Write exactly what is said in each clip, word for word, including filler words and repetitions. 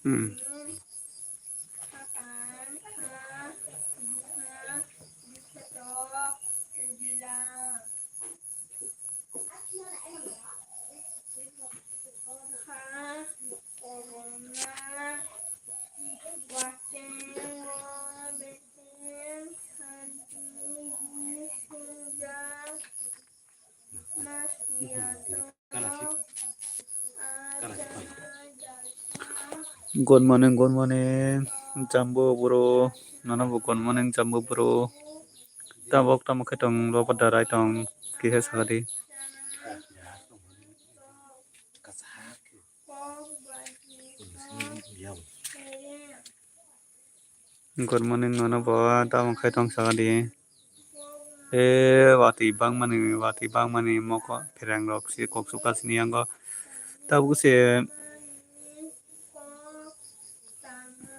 Hmm. Good morning, good morning, Jambu bro. Nono bo good morning, Jambu bro. Tabok tamo khe tong, robo darai tong, kisa sakadi. Good morning, nono bo tamo khai tong saka di. E watwi bangmani, watwi bangmani mokol pherang rok se kok suka sini yango. Tabuk se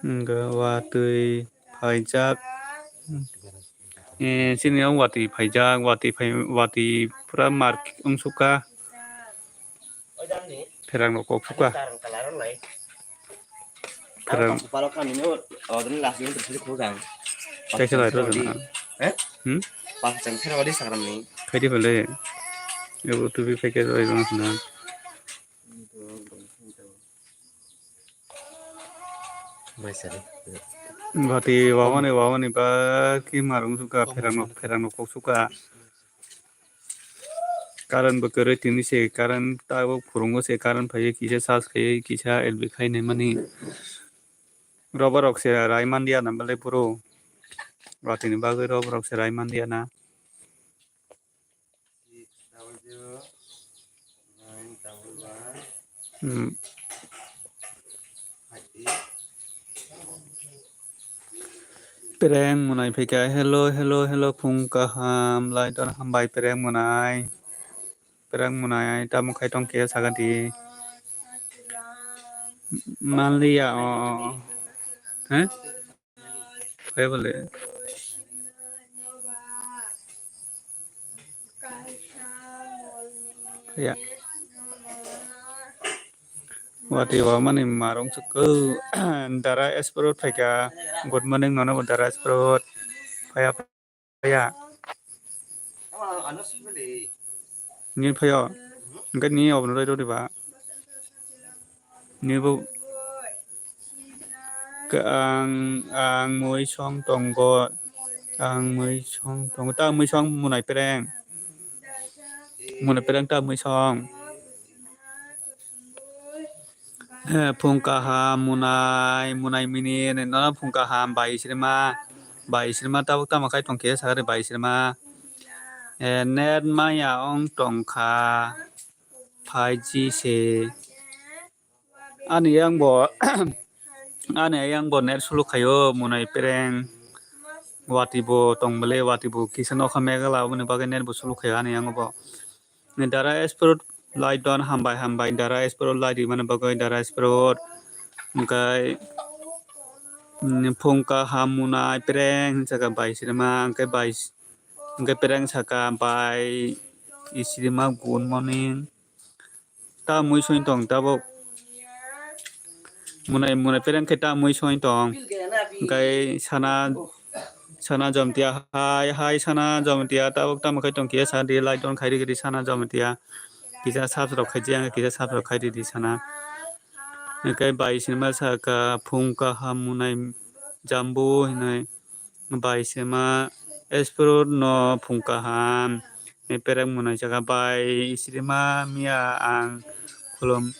hwnkhe watwi phaijak. E, chini o watwi phaijak, watwi phai, watwi pura mar wng suka. Pherang rok kok suka. Pherang. Kaisa lai rw jana. Hmm? Khaidi phale. Ebo tubi packet rw jana. Bati wawani wawani ba ki marung suka pherang rok pherang rok kok suka. Karon bo kwrwi tini se karon tabuk phurungo se karon phaiwi kisa charge khaiwi kisa L B khainai mani. Roborok se rai manliya na belai boro. Watini bagwi roborok se rai manliya na. Hmm. Pereng Munai phaikha, hello, hello, hello, phung kaham, lai ton hambai Pereng Munai. Pereng Munai, tamo khai tong khe sakha di. Manliya, o, o, o. He? Phai bole. Ya. Wati wa mani marung chuku. Dara Esprot phaikha. Good morning, nono bo Dara Esprot. Phaya, phaya. Ni phayo. Hingke ni obo no rw diba. Ni bo ang, ang mui song tongo. Ang mui song tongo. Ta mui song Munai Pereng. Munai Pereng ta mui song. He, phung kaham, Munai, Munai mini, nono phung kaham, bai sirma, bai sirma, tabuk tamo khai tong khe, sakari bai sirma. Eh, net maya ong tong kha, five G se. Ani yang bo, ani yang bo net suluk khayo, Munai Pereng, wati bo tong bele, wati bo kisa nokha megala, oboni bagwi net bo suluk khayo, ani yang bo. Dara Esprot lai don, hambai, hambai, Dara Esprot lai di mani bagwi, Dara Esprot. Hingke, mm, phung kaham Munai Pereng, hingke bai sirma, hingke bai, hingke Pereng saka bai, isirima good morning. Ta mui soi tong tabuk. Munai, Munai Pereng khe ta mui soi tong. Hingke sana, sana jomtia hai, hai sana jomtia tabuk tamo khai tong khe sa di lai don khai ri gidi sana jomtia. Kisa subs rok khai jang, kisa subs rok khai di di sana. Hingke bai sirma saka phung kaham Munai Jambu hinui. Bai sirma Esprot no phung kaham. Pereng Munai saka bai sirma miya ang khulum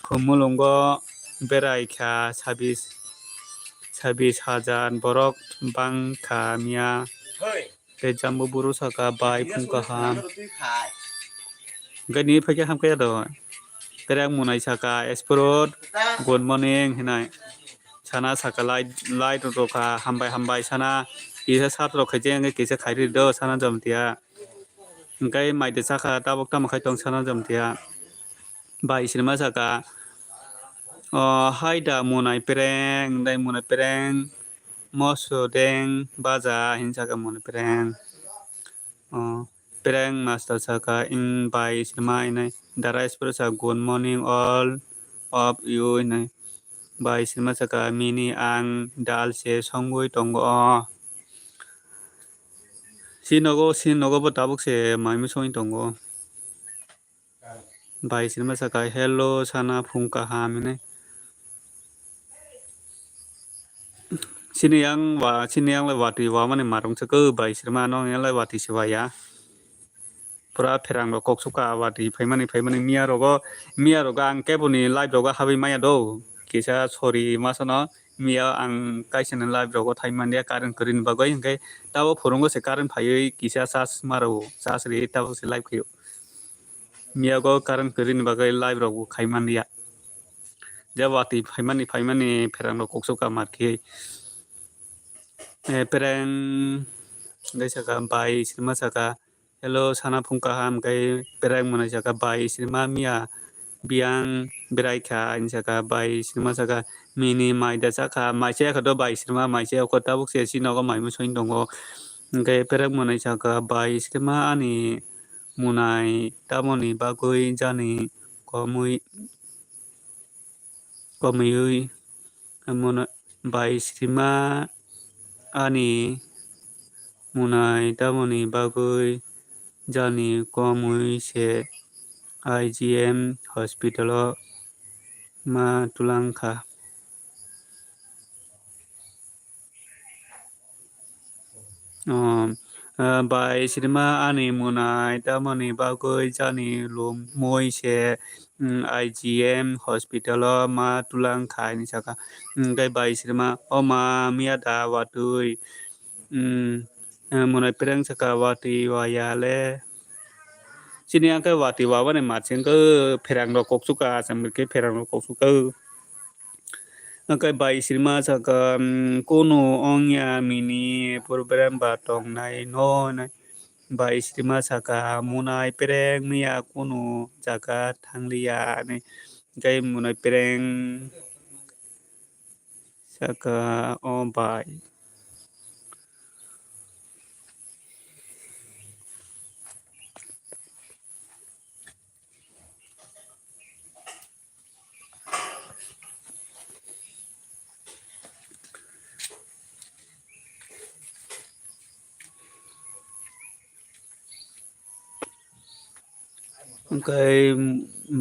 khumulungo berai kha sabis, sabis hajar borok bang kha miya. Tei Jambu buru saka bai phung kaham. Hingke ni phaikhe hamkhe do. Pereng Munai saka Esprot good morning hinai. Sana saka light, light rok kha, hambai, hambai sana. Kisa sat rok khai jeng, kisa khai ri do sana jomtia. Hingke mai de saka tabuk tamo khai tong sana jomtia. Bai sirma saka, o, hai da Munai Pereng, dai Munai Pereng, moso deng, baja, hin saka Munai Pereng. O, Pereng master saka, in bai sirma inai, Dara Esprot saka, good morning all of you inai. Bai Sirma saka, mini ang dal se songwi tongo. Si nogo, si nogo bo tabuk se mai mui songwi tongo. Bai Sirma saka, "Hello, sana phung kaham," hinwi. Sini yang wa, sini yang le watwi wamani marung se ko, Bai Sirma no yang le watwi se waya. Pura pherang rok kok suka watwi phaimani, phaimani miya rogo, miya rogo ang keboni live rogo habwi maya do. Kisa sorry masano, miya ang kaisa ni live rogo thai manliya current kwrwini bagwi, hwnkhe tabo phurungo se current phaiwi kisa charge maro, charge ri tabo se live khaio. Miyago current kwrwini bagwi live rok bo khai manliya. Je watwi phaimani phaimani pherang rok kok suka mar khe. Eh, pherang hwnkhe saka, Bai Sirma saka, "Hello, sana phung kaham," hwnkhe pherang mwnai saka, "Bai Sirma miya biyang berai kha," hinwi saka, Bai Sirma saka, "Mini mai da chakha, mai chaya kha do Bai Sirma, mai chaya kho, tabuk se si nogo mai mui songwi tongo." Hwnkhe pherang mwnai saka, "Bai Sirma ani mwnai tamoni bagwi jani komwi, komwi, mwnai Bai Sirma ani mwnai tamoni bagwi jani komwi se I G M hospital o ma tulang kha." Um, ah, Bai Sirma ani mwnai tamoni bagwi jani lomwi se, um, I G M hospital o ma tulang kha hinwi saka. Hwnkhe Bai Sirma, "O ma, miya da watwi, um, eh, mwnai pherang saka watwi waya le." Sini ang khe watwi wabani mar se wngkha, pherang rok kok suka, asam khe pherang rok kok suka. Hwnkhe Bai Sirma saka, um, "Kunu ongya mini problem ba tongnai no," hinwi. Bai Sirma saka, "Mwnai pherang miya kunu jaga thangliya," hinwi. Hwnkhe mwnai pherang saka, "O bai." Hwnkhe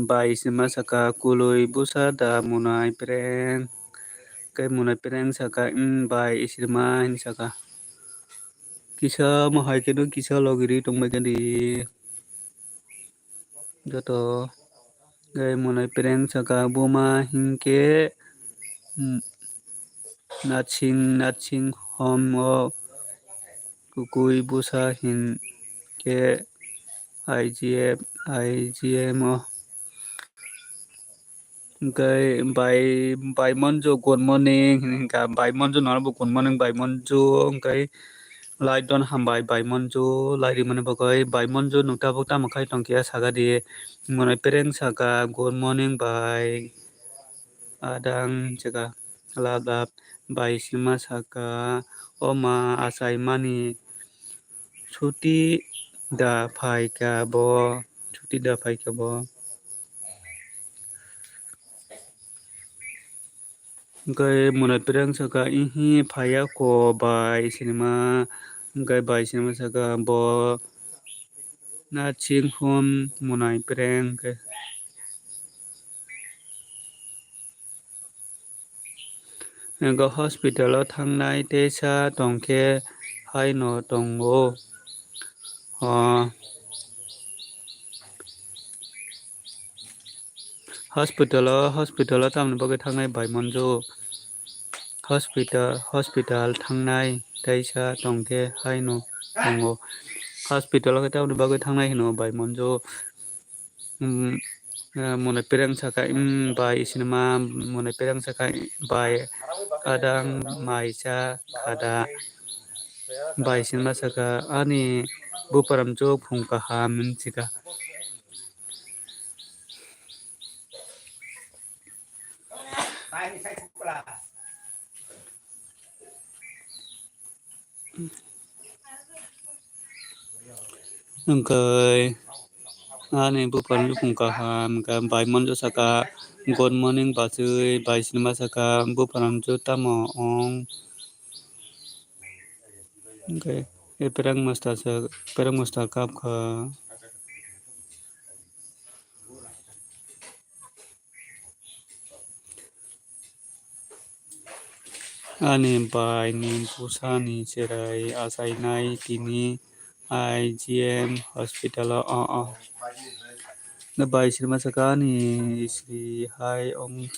Bai Sirma saka, "Kwlwi bwsa da mwnai pherang?" Hwnkhe mwnai pherang saka, "Em, Bai Sirma," hinwi saka. Kisa mohai kheno kisa logi ri tongbai kha di. Joto gai mwnai pherang saka buma hinkhe, mm, nursing, nursing home o kwkwi bwsa hinkhe I G F, I G M o. Hwnkhe bai, bai Monju, good morning, hwnkha bai Monju, norokbo good morning, bai Monju, hwnkhe lai don hambai, bai Monju, lai rimani bagwi, bai Monju, nwng tabuk tamo khai tongkhe saka di, mwnai pherang saka, good morning, bai, adang, saka, lap lap, bai Sirma saka, o ma, achai mani, chuti da phaikha bo, chuti da phaikha bo. Hwnkhe mwnai pherang saka, "Ihi, phaiya kho bai Sirma." Hwnkhe bai Sirma saka, "Bo nursing home mwnai pherang khe." Ego hospital o thangnai teisa tongkhe haino tongo. O hospital o, hospital o tamni bagwi thangnai bai Monju? Hospital, hospital thangnai teisa tongkhe haino tongo. Hospital o khe tamni bagwi thangnai hino bai Monju? Mm, eh, mwnai pherang saka, mm, bai Sirma, mwnai pherang saka, bai adang maisa khada. Bai Sirma saka, ani buparam chuk phung kaham hinwi sika. Hwnkhe ani buphang buphang kaham, hwnkhe bai Monju saka, Good morning, bachwi, bai sinima saka, bupharanju tamo ong? Hwnkhe, e prank master sa, prank master kap kha. Ani bai ni bwsa ni cherai achainai tini I G M hospital o, o, o. Bai sinima saka ani sri hai ong,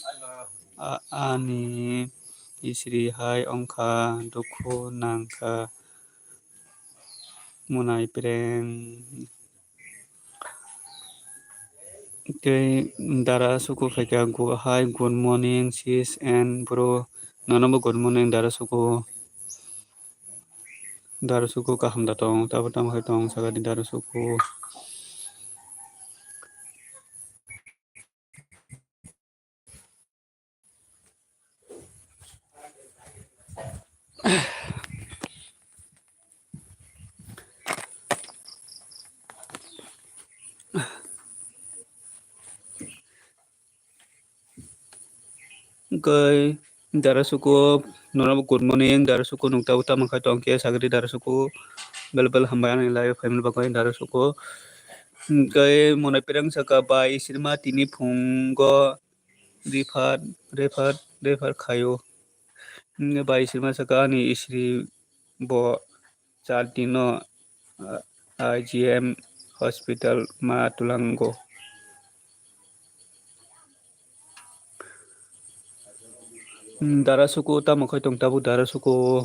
a-, ani sri hai ongkha dukhu nangkha munai prank. Tei dara suku khaikha, gu-, hi, good morning, sis and bro. Nono bo good morning, dara suku. Dara suku kaham da tong, tabo tamo hai tong, sagadi dara suku. Hwnkhe dara suku, nono good morning, dara suku, nwng tabuk tamo khai tong khe sagri dara suku, bel bel hambai ani live family bagwi dara suku. Hwnkhe mwnai prank saka bai sinima tini phungo refer, refer, refer khaio. Hwnkhe bai sinima saka ani sri bo char dino, ah, I G M hospital ma tulango. Hmm, dara suku tamo khai tong tabuk dara suku.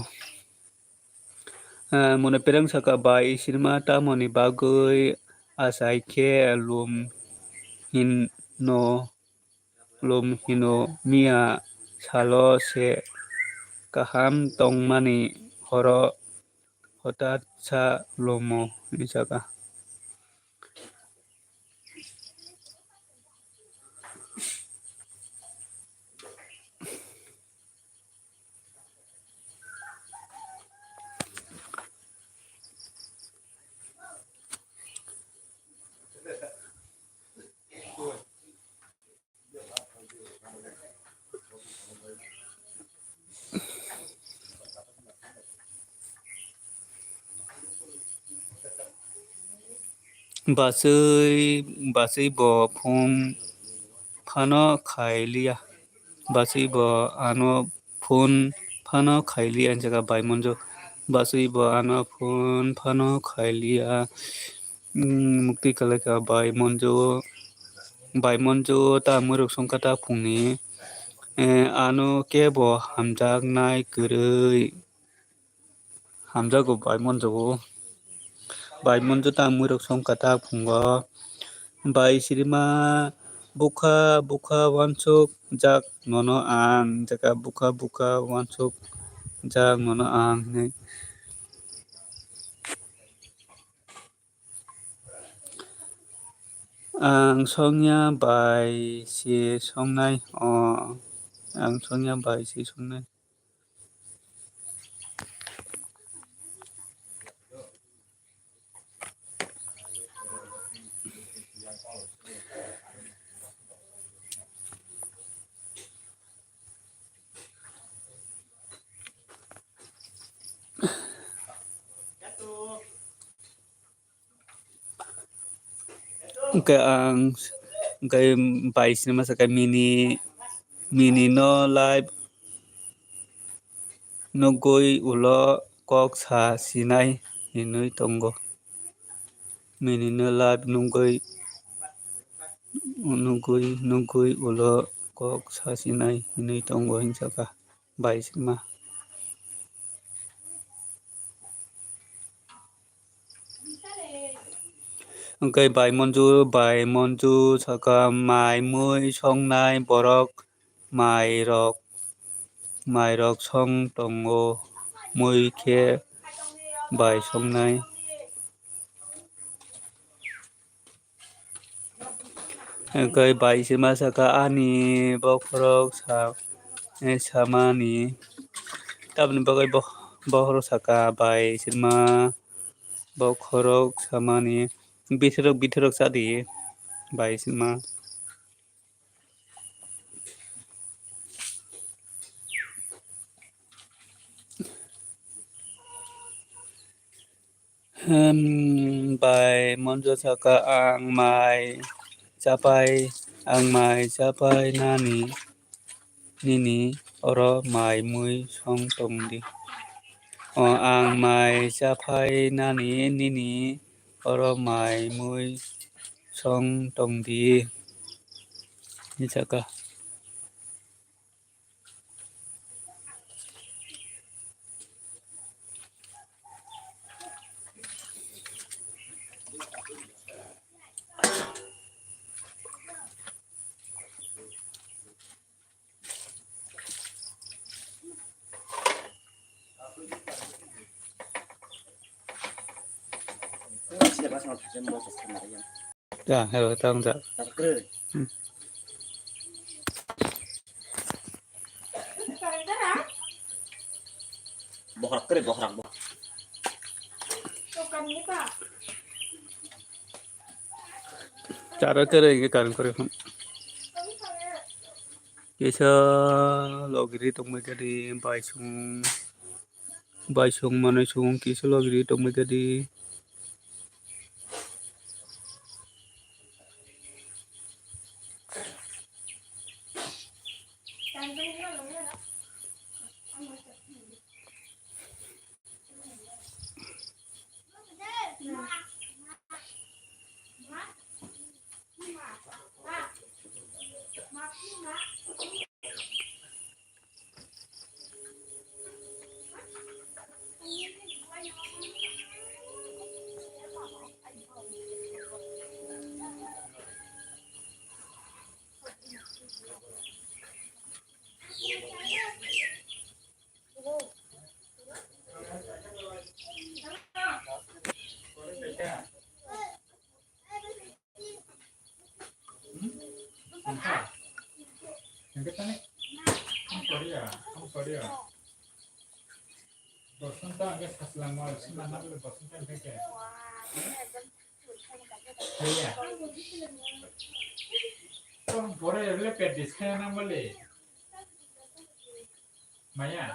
Ah, mwnai prank saka bai sinima tamoni bagwi achai khe lum hino. Lum hino miya salo se kaham tongmani horo hotat sa lumo hinwi saka. Bachwi, bachwi bo phone phano khailiya. Bachwi bo ano phone phano khailiya, ang jaga bai monjo. Bachwi bo ano phone phano khailiya. Hmm, mukti kalaikha bai monjo. Bai monjo ta mwrwk songkha ta phungni. Eh, ano kebo hamjaknai kwrwi. Hamjago bai monjo. Bai monjo ta mwrwk songkha ta phungo. Bai sirima bukha bukha wansuk jak nono ang. Jaka bukha bukha wansuk jak nono ang hinwi. Ang songya bai se songnai. O, ang songya bai se songnai. Hwnkhe ang, hwnkhe bai sinima saka mini, mini no live nugwi ulo kok sa sinai hinwi tongo. Mini no live nugwi, nugwi, nugwi ulo kok sa sinai hinwi tongo hinsaka bai sima. Hwnkhe bai monju, bai monju saka mai mui songnai borok, mairok, mairok song tongo, mui khe bai songnai. Hwnkhe bai sima saka ani bokhorok sa, eh, samani. Tamoni bagwi bo-, bokhorok saka bai sima bokhorok samani. Bithorok, bithorok chadi bai sima. Em, bai Monjo saka, ang mai chapai, ang mai chapai nani, nini oro mai mui song tong di. O, ang mai chapai nani, nini oro mai mui song tong di. Ni saka. Ta, hello, ta wngkha. Hmm. Bohrak kwrwi, bohrak, bohrak. Chara kwrwi hwnkhe karwi kwrwi phano. Kisa logiri tongbai kadi baisung. Baisung manwi sung kisa logiri tongbai kadi. Maya.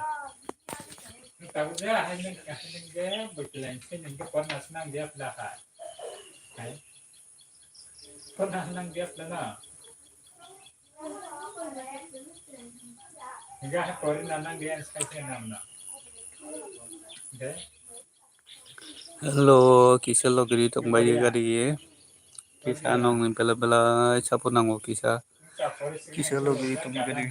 Tabuk je hai nang, hai nang je bwtwlaini se nang je porna se nang je pla hai. Hai. Porna se nang je pla na. Ga hai porna nang je sai se nam na. De. Hello, kisa logiri tongbai gari. Kisa nongni bela bela sapo nango kisa. Kisa logiri tongbai gari.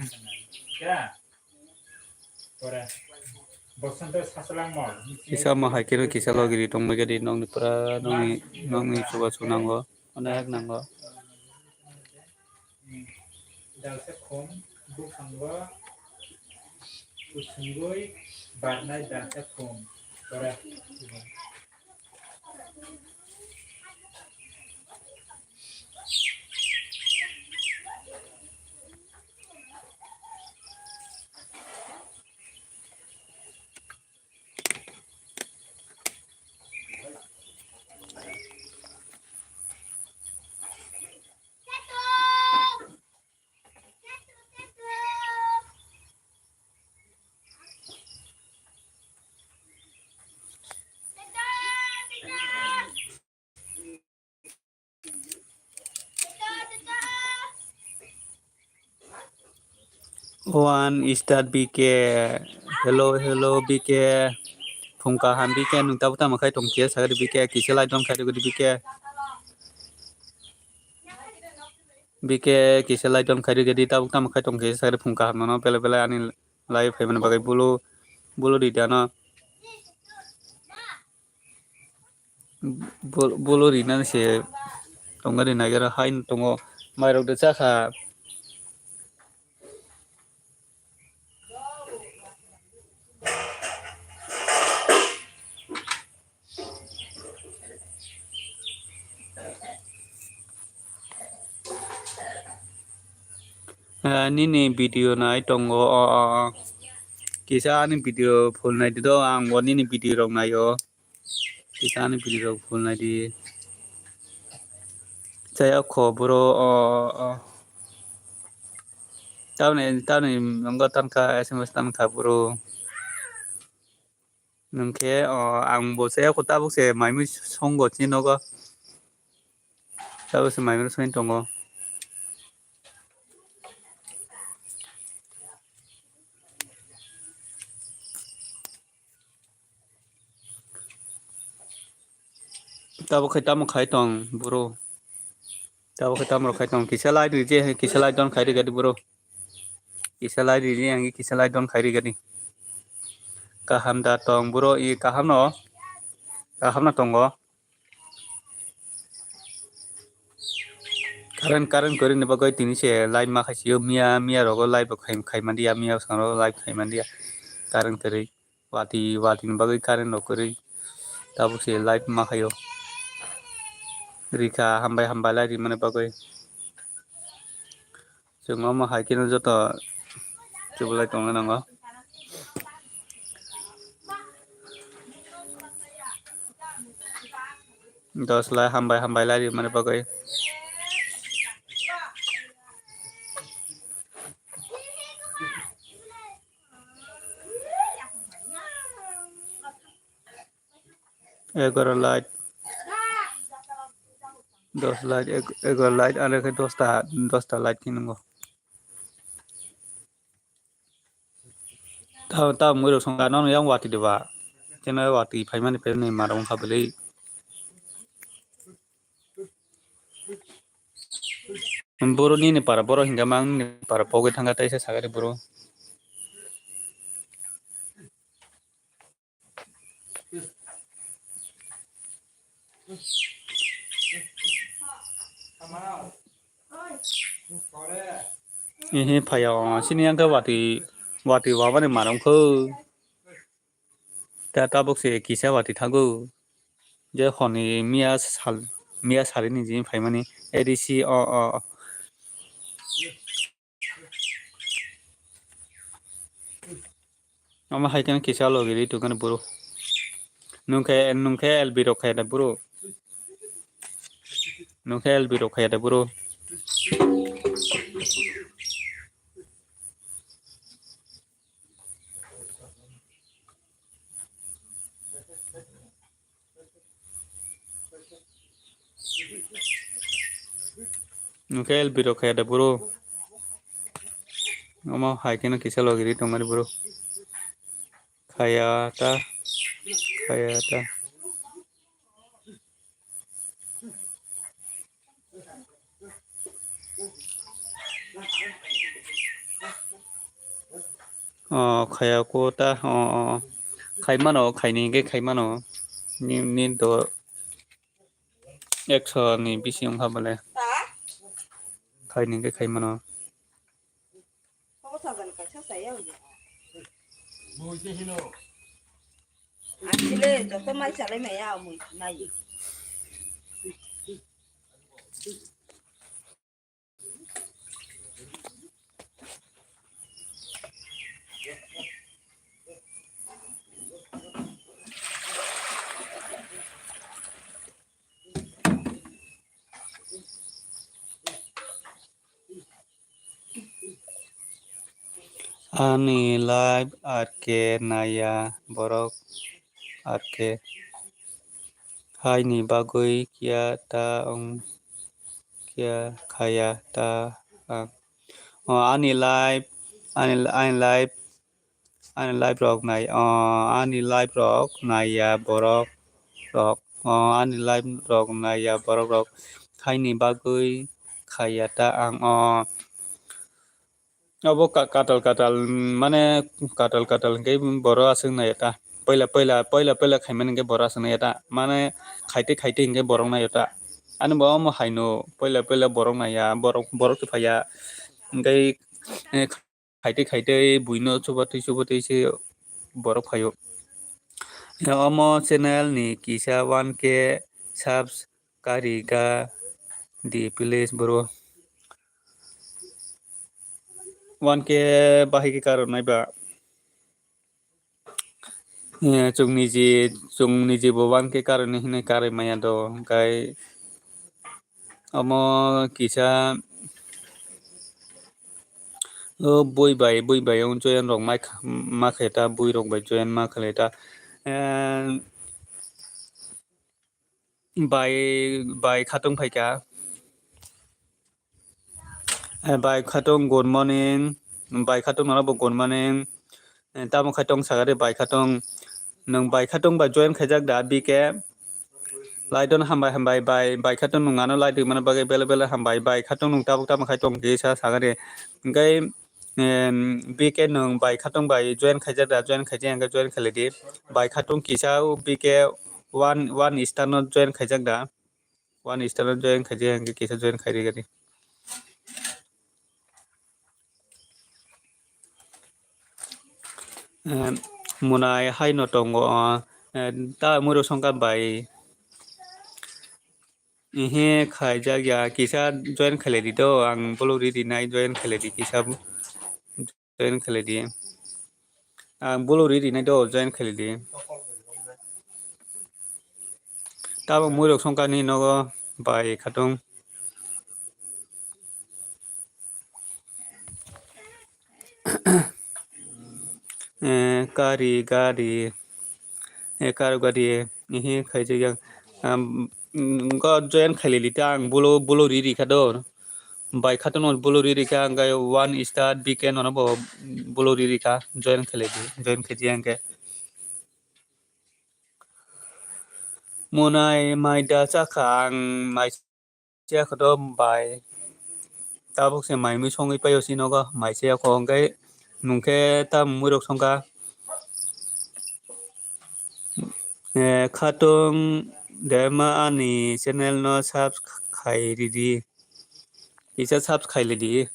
Kisa ma hai khe kisa logiri tongbai gari nongni pura nongni nongni chubachu nango. Onek nango. Dalsa khum, buphango kuchungwi barnai dalsa khum. Ora. One star B K. Hello, hello, B K. Phung kaham B K, nwng tabuk tamo khai tong khe sagri B K, kisa like don khai rwgwdi B K. B K kisa like don khai rwgwdi, tabuk tamo khai tong khe sagri phung kaham no bele bele ani live phaimani bagwi bulu bulu rida no. Bul-, bulu rina se tongna ri nagera hai tongo mairok de chakha. Ah, nini video nai tongo o, o, o. Kisa ani video full nai di do, ang bo nini video rok nai o. Kisa ani video rok full nai di. Chaya kho bro, o, o, o. Tamni, tamni nongo tankha, S M S tankha bro. Nwng khe, o, ang bo se eko tabuk se mai mui songo chini nogo. Tabuk se mai mui songwi tongo. Tabuk khe tamo khai tong, bro? Tabuk khe tamo khai tong? Kisa like rwdi, kisa like don khai rwgadi, bro. Kisa like rwdi, ang kisa like don khai rwgadi. Kaham da tong, bro? I kaham no? Kaham no tongo. Current, current kwrwini bagwi tini se live ma khaisio, miya, miya rogo live bo khai, khai manliya, miya swkang rogo live khai manliya. Current kwrwi, wati, watini bagwi current rok kwrwi. Tabuk se live ma khaio. Rikha, hambai, hambai lai rimani bagwi. Chwng omo hai kheno joto chubolai tongna nango. Dos lai hambai, hambai lai rimani bagwi. Egaroh like, dos like, eg-, egaroh like, aro khe dosta, dosta like khe nungo. Ta, ta mui rok song ano yang wati deba. Keno wati phaimani phaimani marong kha bwlwi. Boro nini para, boro hinga mang nini para pogwi thangkha taisa sagari boro. Ehe phaiya, sini yang khe wati, wati wabani marong kho. Ta tabuk se kisa wati thago. Je honi miya sal, miya salini jini phaimani A D C o, o. Omo hai khe kisa logi ri tongkha ni boro. Nwng khe, nwng khe L B rok khe da boro. Nwng khe L B rok khe da boro. Nwng khe L B rok khaya da boro. Omo hai kheno kisa logi ri tongmani boro. Khaya ta, khaya ta. O, khaya ko ta, o, o. Khai mano, khaini hingke khai mano. Ni, ni do ekso ni bisi wngkha bole. Khaini hingke khai mano. Asile joto mai salai maya mui nai. Ani live R K naiya borok R K haini bagwi kiya ta wng kiya khaya ta ang. O ani live, ani, ani live, ani live rok nai, o ani live rok naiya borok rok, o ani live rok naiya borok rok haini bagwi khaya ta ang o. Obo ka-, katal katal, mm, mane katal katal hingke borok aswk nai ta. Poila, poila, poila, poila khaimani hingke borok aswk nai ta. Mane khaite, khaite hingke borok nai ta. Ani bo omo haino poila, poila borok naiya, borok, borok se phaiya. Hingke, eh, khaite, khaite buino chubatwi, chubatwi se borok phaio. Ya, omo channel ni kisa one K subs kariga di please bro. One K bahai khe karwnai ba. Eh, chwng niji, chwng niji bo one K karwi hinwi karwi maya do, hwnkhe omo kisa o bui bai, bui bai o join rok ma kha-, ma khe ta, bui rok bai join ma khlai ta. Eh, bai, bai khatung phaikha. Eh, bai khatung, good morning. Bai khatung nono bo good morning. Eh, tamo khatung sakari bai khatung. Nwng bai khatung bai join khaijak da B K? Laidon hambai hambai bai, bai khatung nwng ano lai twi mano bagwi bele bele hambai. Bai khatung nwng tabuk tamo khai tong kisa sakari. Hwnkhe, em, B K nwng bai khatung bai join khaijak da, join khaijak hwnkhe join khailai di. Bai khatung kisa o B K one, one star no join khaijak da. One star no join khaijak hwnkhe kisa join khairigani. Eh, munai haino tongo, eh, ta mwrwk songkha bai. Ehe khaijak ya, kisa join khailai di do, ang bolong ri rinai join khailai di kisa. Join khailai di. Ang bolong ri rinai do, join khailai di. Tabuk mwrwk songkha ni nogo bai khatung. Eh, kari gari, eh, kari gari, eh, khaijak yang. Am, mm, go join khailai di ta, ang bolong, bolong ri rikha do. Bai khatung no bolong ri rikha, hwnkhe one star B K nono bo bolong ri rikha, join khailai di, join khaijak hwnkhe. Munai mai da chakha, ang mai chaya kho do bai. Tabuk se mai mui songwi paio si nogo, mai chaya kho, hwnkhe nwng khe ta mwrwk songkha. Eh, khatung dema ani channel no subscribe khai ridi. Kisa subscribe khailai di.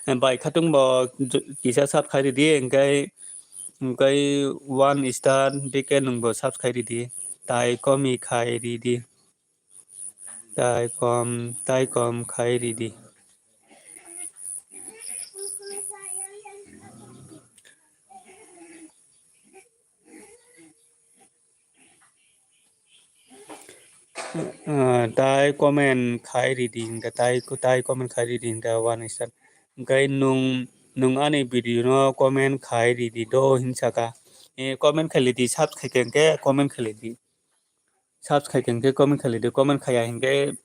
Eh, bai khatung bo j-, kisa subscribe khairidi, hwnkhe, hwnkhe one star B K nwng bo subscribe khairidi. Tai komi khairidi. Tai kom, tai kom khairidi. Ah, tai comment khai ridi hingkha, tai, tai comment khai ridi hingkha one star. Hingkhe nwng, nwng ani video no comment khai ridi do hinsaka. Eh, comment khailai di, subscribe khaikhe comment khailai di. Subscribe khaikhe comment khailai di, comment khaiya hingkhe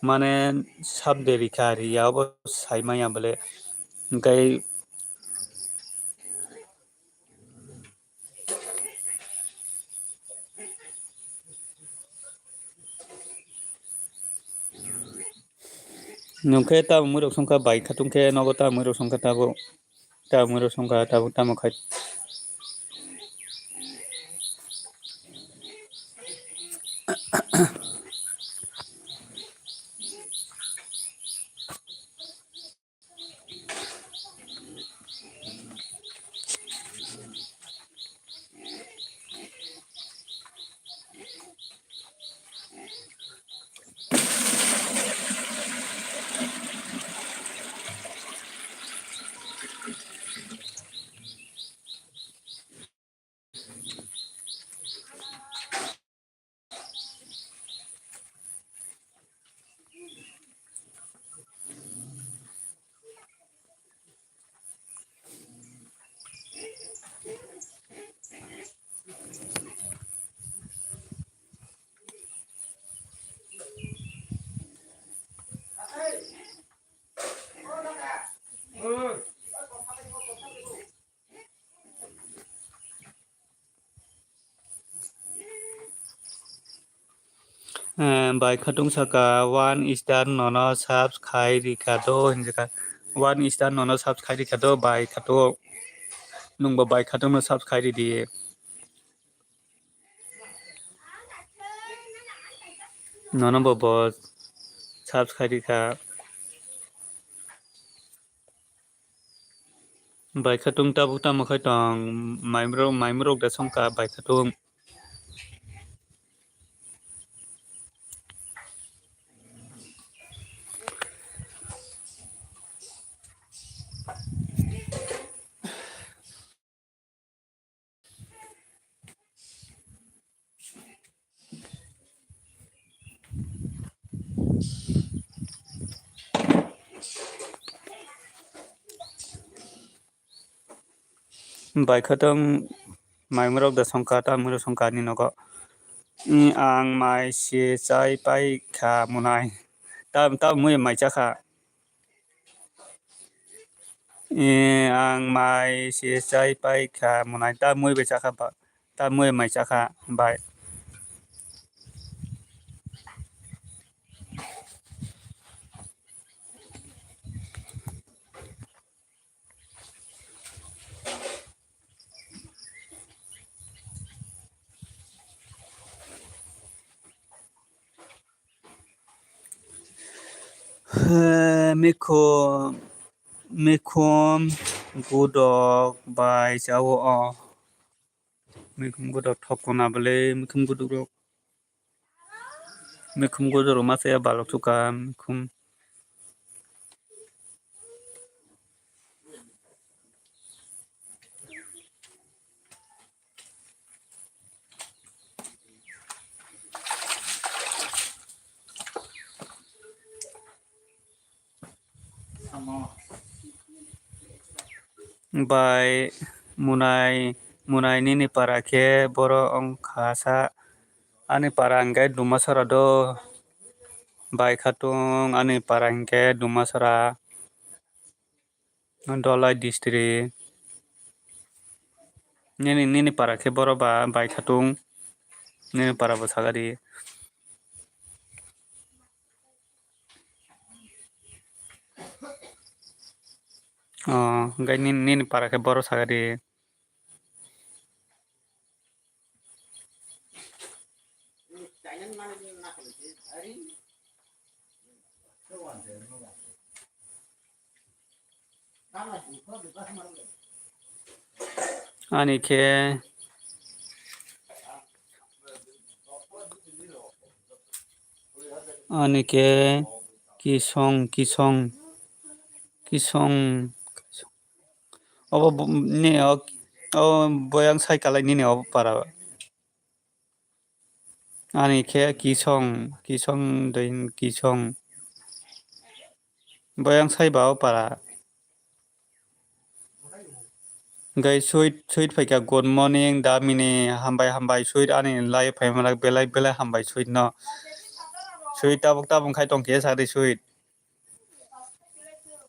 mane sub de rikha riya obo sai maya bole. Hingkhe Nwng khe tabuk mwrwk songkha bai khatung khe nogo tabuk mwrwk songkha tabuk, tabuk mwrwk songkha tabuk tamo khai. Eh, bai khatung saka, one star nono subs khai rikha do hinjaka. One star nono subs khai rikha do bai khatung. Nwngbo bai khatung no subs khai ridi. Nono bo bo subs khai rikha. Bai khatung tabuk tamo khai tong, mai mrok, mai mrok da songkha bai khatung. Bai khatung. Maimurok da songkha, tamurok songkha ani nogo. Ang mai se chai pai kha munai. Ta, ta mui mai chakha. Ang mai se chai pai kha munai. Ta mui bai chakha ba. Ta mui mai chakha bai. Mikhu, mikhum gudok bai chao o. Mikhum gudok thok kona bwle, mikhum gudok rok. Mikhum gudok rok masa ya balok suka, mikhum. Bai munai, munai nini para khe boro wngkha sa, ani para hwnkhe Dumasora do, bai khatung ani para hwnkhe Dumasora. Dholai district. Nini, nini para khe boro ba bai khatung. Nini para bo sagadi. Oh, hwnkhe nini, nini para khe boro sagadi. Ani khe, ani khe kisong, kisong, kisong, obo bo-, ni o, o boyang sai kalai nini obo para. Ani khe kisong, kisong doi kisong. Boyang sai ba o para. Gai sweet, sweet phaikha, "Good morning, damini, hambai, hambai, sweet, ani lai phaimani belai, belai hambai, sweet no." Sweet tabuk, tabuk khai tong khe sadi, sweet.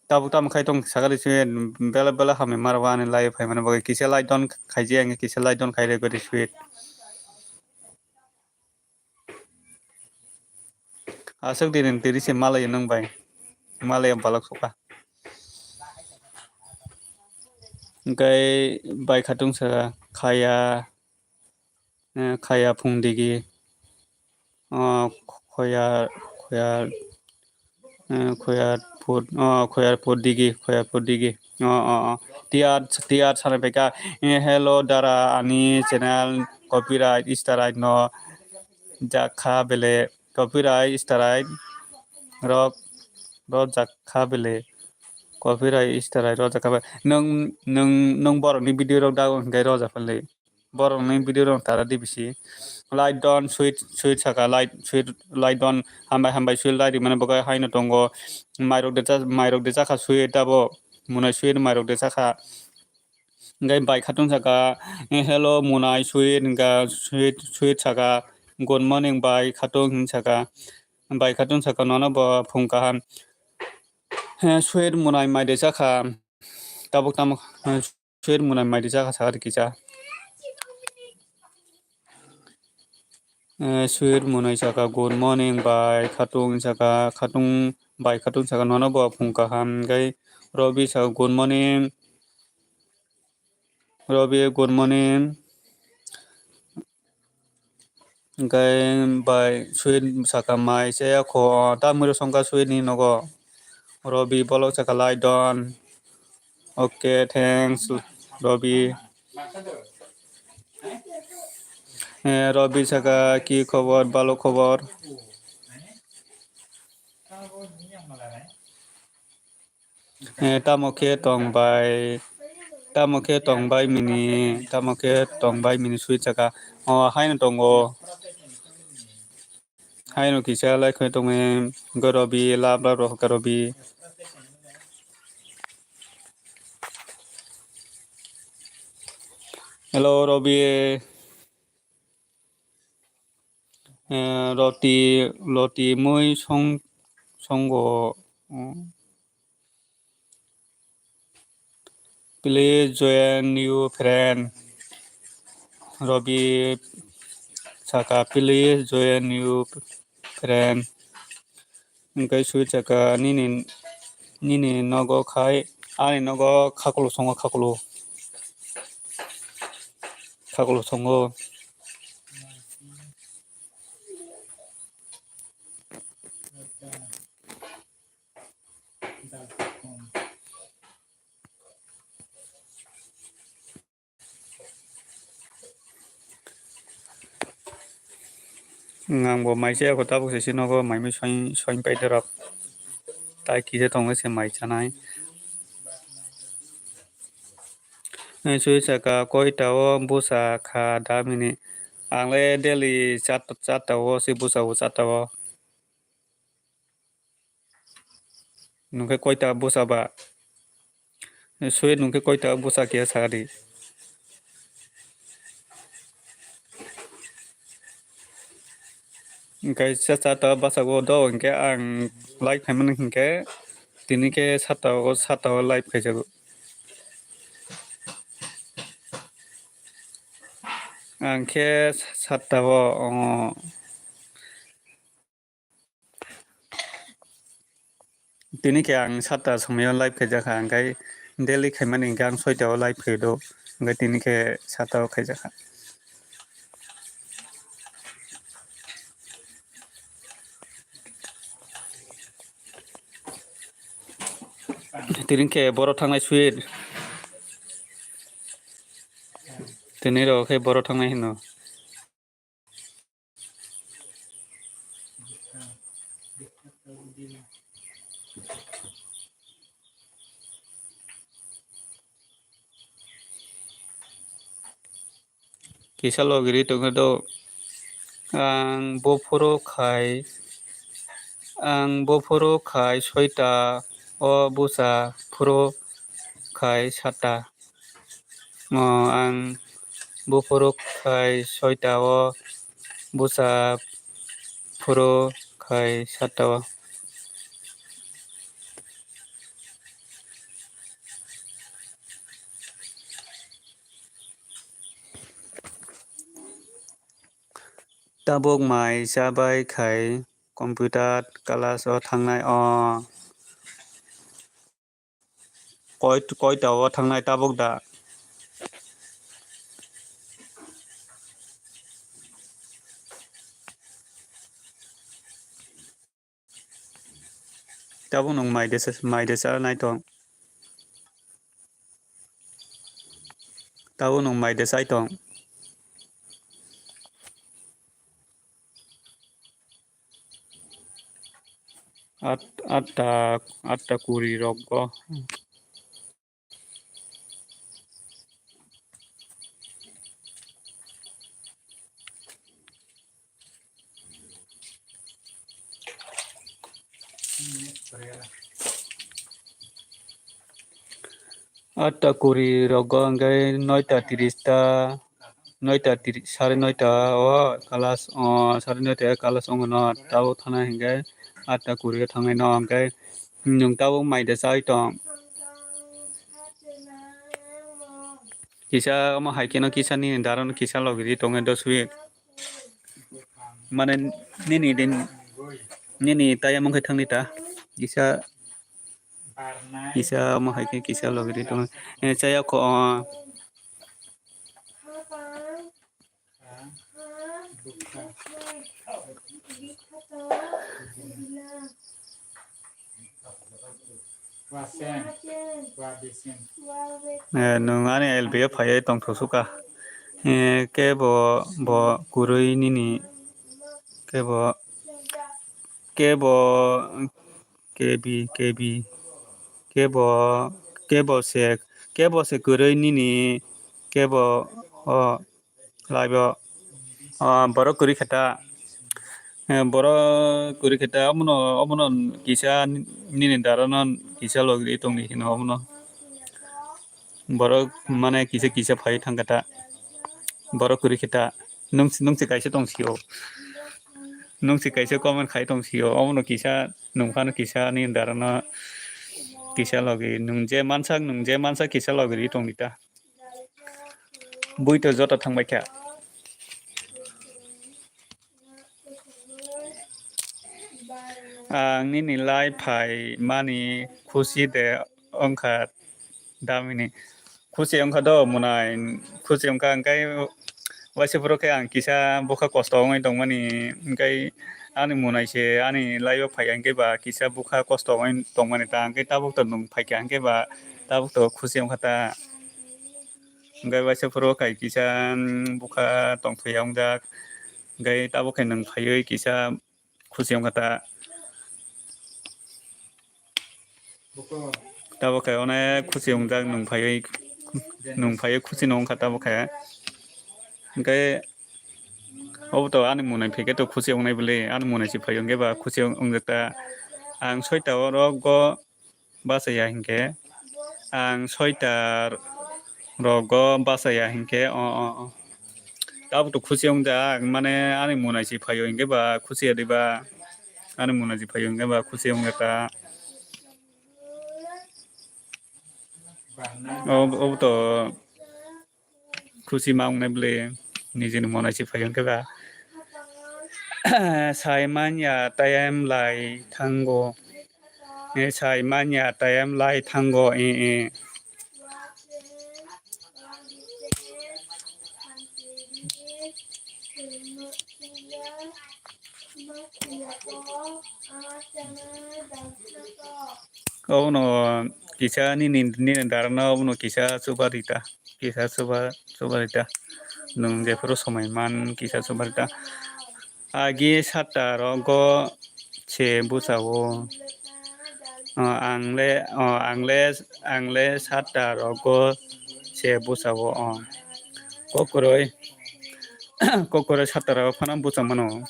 Tabuk tamo khai tong sakali sweet, bela bela hamya maro ani lai phaimani bagwi kisa lai don khaijak, kisa lai don khairwi gori sweet. Aswk dini tiri se malai nwng bai, malai balak sukha. Hwnkhe bai khatung saka khaya. Eh, khaya phung digi. Oh, khoya, khoya, eh, khoya phut, oh, khoya phut digi, khoya phut digi. Oh, oh, oh. Tiar, tiar sana beka. Eh, hello, dara, ani channel copyright, strike no jakha bele. Copyright, strike rok, rok jakha bele. Copyright, strike rok jakha bele. Nwng, nwng, nwng borokni video rok dago hwnkhe rok jakha bele. Borokni video rok tara di bisi. Light don, sweet, sweet saka, light, sweet, light don, hambai, hambai, sweet light rimani bagwi haino tongo. Mairok de cha-, mairok de chakha sweet tabo. Munai sweet mairok de chakha. Hwnkhe bai khatung saka, "Eh, hello, munai sweet," hwnkha sweet, sweet saka, "Good morning, bai khatung," hin saka. Bai khatung saka, "Nono bo phung kaham." He, sweet munai mai de chakha. Tabuk tamo, eh, Sweet munai mai rijak kha saka kisa. Eh, sweet munai saka, "Good morning, bai khatung," saka, khatung, bai khatung saka, "Nono bo phung kaham." Hwnkhe Robi saka, "Good morning." Robi, "Good morning." Hwnkhe bai sweet saka mai se ya kho, ta mwrwk songkha sweet ni nogo. Robi bolok saka lai don. Okay, thanks, Robi. Eh, Robi saka, "Ki khobor, bhalo khobor?" Eh, tamo khe tong bai, tamo khe tong bai mini, tamo khe tong bai mini sweet saka. O, haino tongo. Haino kisa lai khoi tongwi, go Robi, lab lab rok ka Robi. Hello, Robi. Eh, roti, roti mui song, songo. Hmm. Please join new friend. Robi saka, please join new friend. Hingke sui saka nini, nini nogo khai, ani nogo khakulo songo, khakulo. Khakulo songo. Ang bo mai chaya kho, tabuk se si nogo mai mui soin, soin pai de rok. Tai kisa tongo se mai chanai. Sui saka koita o busa kha damini. Ang le daily chat, chat ta o se busa o chat ta o. Nungkhe koita busa ba? Sui nungkhe koita busa khe sadi. Hingkhe sa, sata basa go do hingkhe ang live khaimani hingkhe tini khe sata o, sata o live khaijago. Ang khe sata o, o, Tini khe ang sata somoi o live khaijakha, hingkhe daily khaimani hingkhe ang soita o live khaio, hingkhe tini khe sata o khaijakha. Tini khe boro thangnai sweet. Tini rok khe boro thangnai hino. Kisa logiri tongkhe do, ang buphuru khai, ang buphuru khai soita o busa phuru khai sata. Mo ang buphuru khai soita o busa phuru khai sata o. Tabuk mai chabai khai computer class o thangnai o. Koi, koita o thangnai tabuk da? Tabuk nwng mai de sa, mai de sa nai tong. Tabuk nwng mai de sai tong. At, atta, atta kuri rok go. Atta kuri rogo hingke noita tiris ta, noita tiri-, sare noita o class, o, sare noita o class wngo no, tabuk thana hingke atta kuri o thangnai no, hingke nwng tabuk mai de chai tong. Kisa omo hai khe no kisa nini dara no kisa logi ri tongo dos week. Mane nini din, nini tayamung khe thangni ta. Kisa, kisa omo hai khe kisa logi ri tongo. Eh, chaya kho, oh. Eh, nwng ani L B o phaiwi tongthok suka. Eh, kebo bo kwrwi nini, kebo, kebo K B, K B, kebo, kebo se, kebo se kwrwi nini, kebo o live o, o borok kwrwi khe ta, eh, borok kwrwi khe ta, omono, omono kisa nini dara no kisa logi tongdi hino omono. Borok mane kisa kisa phai thang khe ta. Borok kwrwi khe ta. Nwng, nwng se kaisa tong sio. Nwng se kaisa comment khai tong sio. Omono kisa, nwng phano kisa ni darano kisa logi. Nwng je mansak, nwng je mansak kisa logi ri tong di ta. Bui to joto thang bai kha. Ang nini lai phai mani khusi de wngkha damini. Khusi wngkha do munai, khusi wngkha, hwnkhe waisa phuru khe ang kisa bwkha kosto wngwi tongmani, hwnkhe ani munai se ani lai o phai ya, hwnkhe ba kisa bwkha kosto wngwi tongmani ta, hwnkhe tabuk to nwng phaikha, hwnkhe ba tabuk to khusi wngkha ta. Hwnkhe waisa phuru khai kisa, mm, bwkha tongthwi ya wngjak. Hwnkhe tabuk khe nwng phaiwi kisa khusi wngkha ta. Tabuk khe onek khusi wngjak nwng phaiwi, nwng phaiwi khusi no wngkha tabuk khe. Hwnkhe obo to ani munai phaikhe to khusi wngnai bwle, ani munai se phai hwnkhe ba khusi wngjak ta. Ang soita o rok go bachaya hinkhe, ang soita rogo bachaya hinkhe, o, o, o. Tabuk to khusi wngjak, mane ani munai se phaio hinkhe ba khusi ya diba, ani munai se phaio hinkhe ba khusi wngya ta. O, obo to khusi ma wngnai bwle, nijini monai se phai hwnkhe ba. Sai manya tayam lai thango. Eh, sai manya tayam lai thango, eh, eh. Obono kisa nini, nini darano obono kisa chuba rita. Kisa chuba, chuba rita. Nwng jephuru somoi man kisa chuba rita. Agi sata rogo se bwsao. O, ang le, o, ang le, ang le sata rogo se bwsao, o. Kokroi, kokroi sata rogo phano bwsa mano.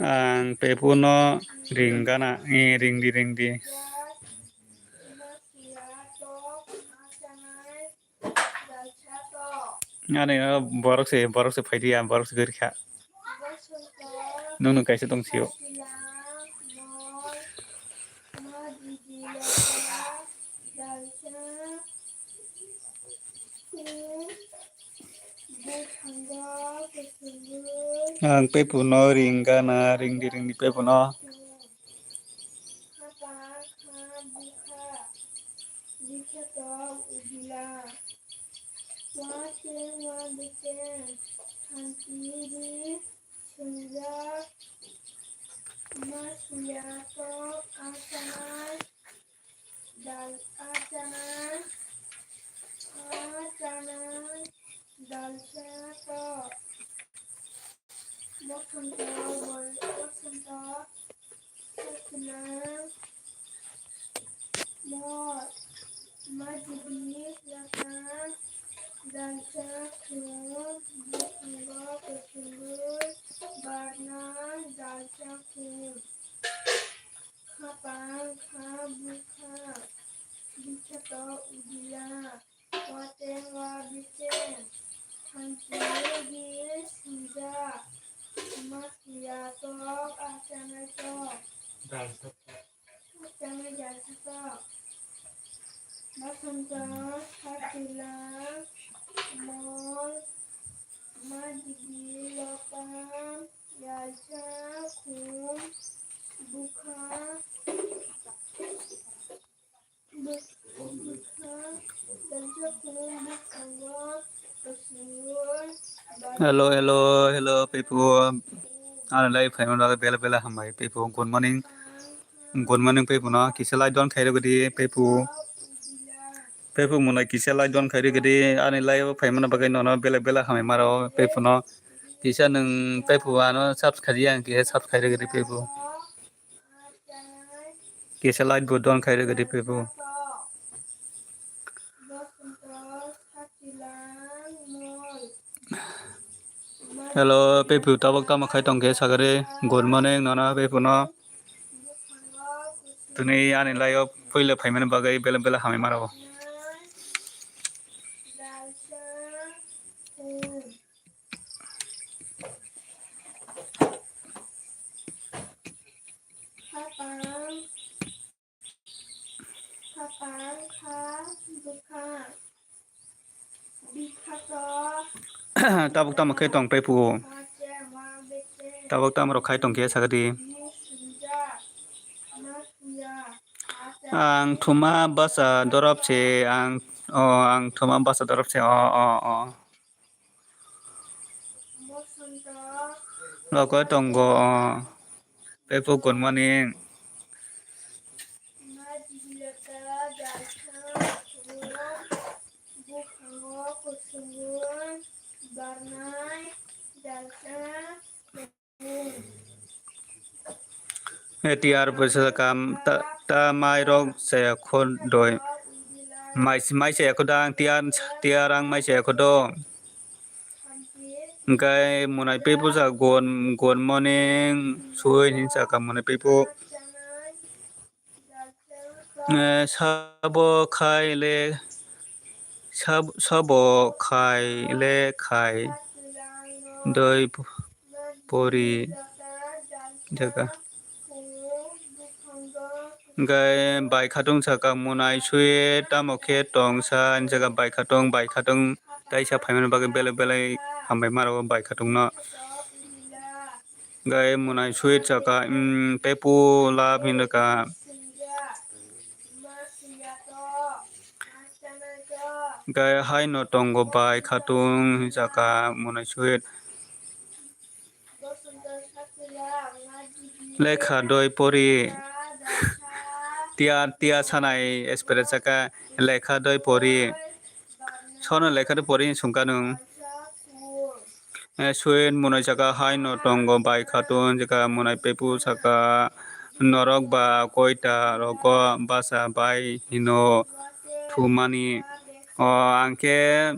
Ang pepuno ring gana, eh, ring di, ring di. Ani, o, borok se, borok se phai di ya, borok se gari kha. Nwng nwng kaisa tong sio. Ang pepuno ring gana, ring di, ring di pepuno. Swngjak, ma suya tok, a chanai, dal, a chanai, a chanai, dalsa tok. Bosonto, bosonto, sakhulang, mor, majigi, lakang, dalsa, khum, bosongo, kochungur, barna, dalsa, khum. Khapang, kha, bukha, bikheto, udila, wateng, wa, biteng, thanchi, bi, sija, ma, suya, tok, a chanai, tok. Dal, tok. A chanai, dal, tok. Basonto, satila, mol, majigi, lokam, yalsa, khum, bukha, buk-, bukha, yalsa, khum, bukhango, kusungo, ba- Hello, hello, hello, pepu. Ano lai phaimani bagwi bela bela hambai, pepu. Good morning. Good morning, pepu no. Kisa like don khairok di, pepu. Pepu mwnai kisa like don khairok di. Ani lai phaimani bagwi nono bela bela hambai maro, pepu no. Kisa nwng pepu ano subscribe yang kisa subscribe rwgwi di pepu. Kisa like bo don khairwgwi di pepu. Hello pepu, tabok tamo khai tongkhe sagari. Good morning nono pepu no. Tini ani lai o puila phaimani bagwi bela bela hamai mano. Tabuk tamo khe tong pepu? Tabuk tamo rok khai tong khe sakadi. Ang thuma basa dorop se, ang, o, ang thuma basa dorop se, o, o, o. Rokoi tongo, o. Pepu good morning. Tiyar puisa kam ta, ta mai rok chaya kho doi. Mai, mai chaya kho dang tiyar, tiyar ang mai chaya kho do. Hingkai munai pepu sa good, good morning sui hin saka munai pepu. Eh, sabo khai le, sab-, sabo khai le khai doi pori jaga. Hingkai bai khatung saka munai sui tamo khe tong sa jaga bai khatung, bai khatung taisa phaimani bagwi belai belai hambai maro bai khatung no. Gai munai sweet saka, mm, pepu love hinwi ka. Gai haino tongo bai khatung hinwi saka munai sweet. Lekha doi pori. Tia, tia sanai experience saka lekha doi pori. Sono lekha doi pori hinwi sungka nung. Eh, sweet munai saka haino tongo bai khatung, jaka munai pepu saka norok ba koita rogo basa bai hino thumani. O, ang khe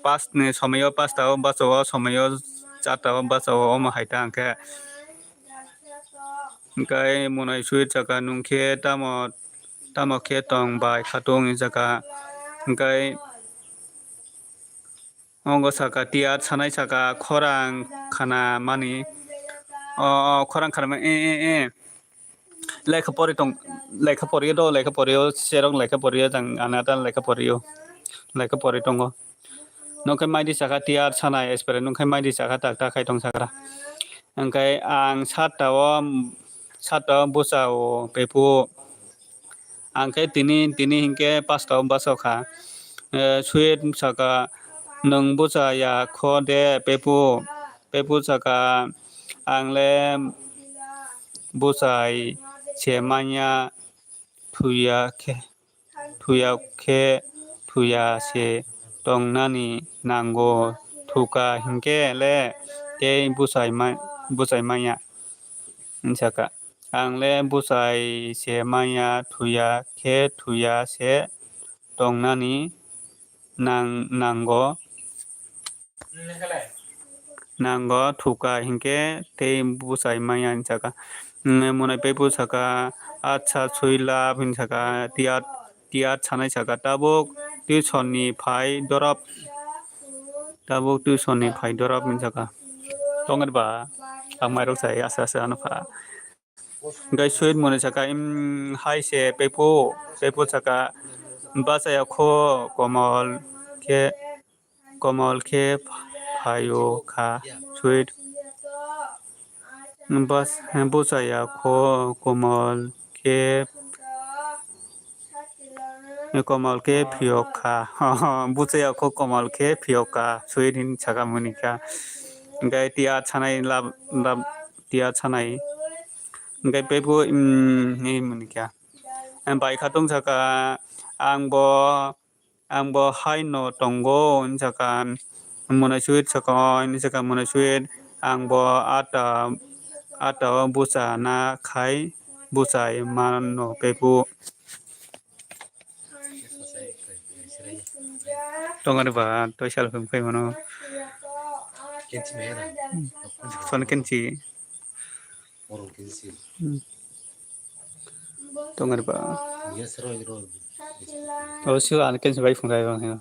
past ni somoyo pasta o basa o, somoyo charta o basa o, omo hai ta ang khe. Hingkai munai sweet saka nung khe tamo, tamo khe tong bai khatung hinwi saka. Hingkai Ongo saka tiyar sanai saka khorang khana mani. O, o, khorang khana mani, e, e, e. Lekha pori tong, lekha poriyo do, lekha poriyo, serok lekha poriyo, jang anata lekha poriyo. Lekha pori tongo. Nokhe maidi saka tiyar sanai espere, nokhe maidi saka tak tak khai tong sakra. Hingkai ang satta o, satta o bwsa o pepu. Ang khe tini, tini hinkhe pasta o bwsa kha. Eh, sweet saka, "Nwng bwsa ya kho de, pepu?" Pepu saka, "Ang le bwsai se manya, thuya khe, thuya khe, thuya se tongnani nango, thuka hinkhe le tei bwsai ma-, bwsai manya," hinwi saka. Ang le bwsai se manya thuya khe thuya se tongnani nang-, nango, nango thuka hinkhe tei bwsai manya hinwi saka. Munai pepu saka, "Acha sui lab," hinwi saka, tiyar, tiyar sanai saka, "Tabuk tuition ni phai dorop, tabuk tuition ni phai dorop," hinwi saka. Tongri ba, ang mairok sai asa asa ano pha. Hingke sweet mwnwi saka, "Im, hai se pepu," pepu saka, "Bachaya kho komol khe, komol khe phaio kha sweet." Bas-, bwchaya kho komol khe, komol khe phiyok kha. Bwchaya kho komol khe phiyok kha sweet hin saka mwnwi kha. Hingke tiyar sanai lab, lab, tiyar sanai. Hingke pepu, mm, hinwi kha. Bai khatung saka, "Ang bo, ang bo hai no tongo," hinwi saka, mwnwi sweet saka, hinwi saka mwnwi sweet, "Ang bo ata, ata o bwcha na khai bwchai mano pepu." Tongani ba, twi sal phai mano. Son kenchi. Hmm. Tongani ba. O sio ani kensi bai phung rai bang hino.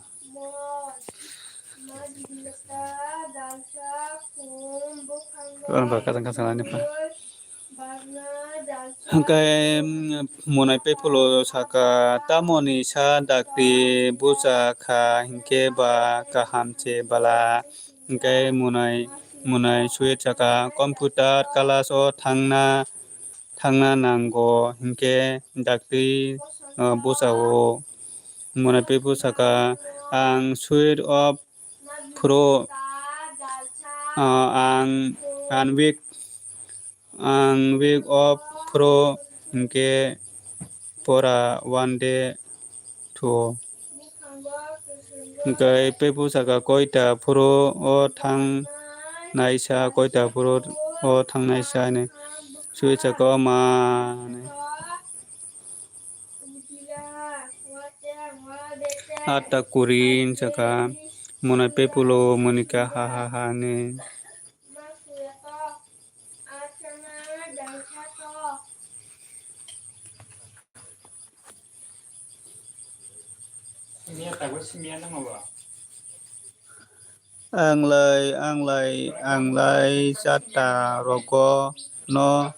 Tongani ba kasang kasang ani pa. Hingke, mm, monai pepulo saka, tamoni sa dakti bucha kha, hingke ba kaham che bala. Hingke monai, monai sui saka, computer class o thangna, thangna nango, hingke dakti, o, bucha o. Monai pepu saka, ang sui o phuru, ah, ang, ang week, ang week off phuru hingke pora one day thuo. Hingke pepu saka koita phuru o thang naisa, koita phuru o thang naisa hinui sui saka o ma hinui. Atta kuri hinwi saka, monai pepulo monika ha ha ha hinwi. Ang lai, ang lai, ang lai chata rogo no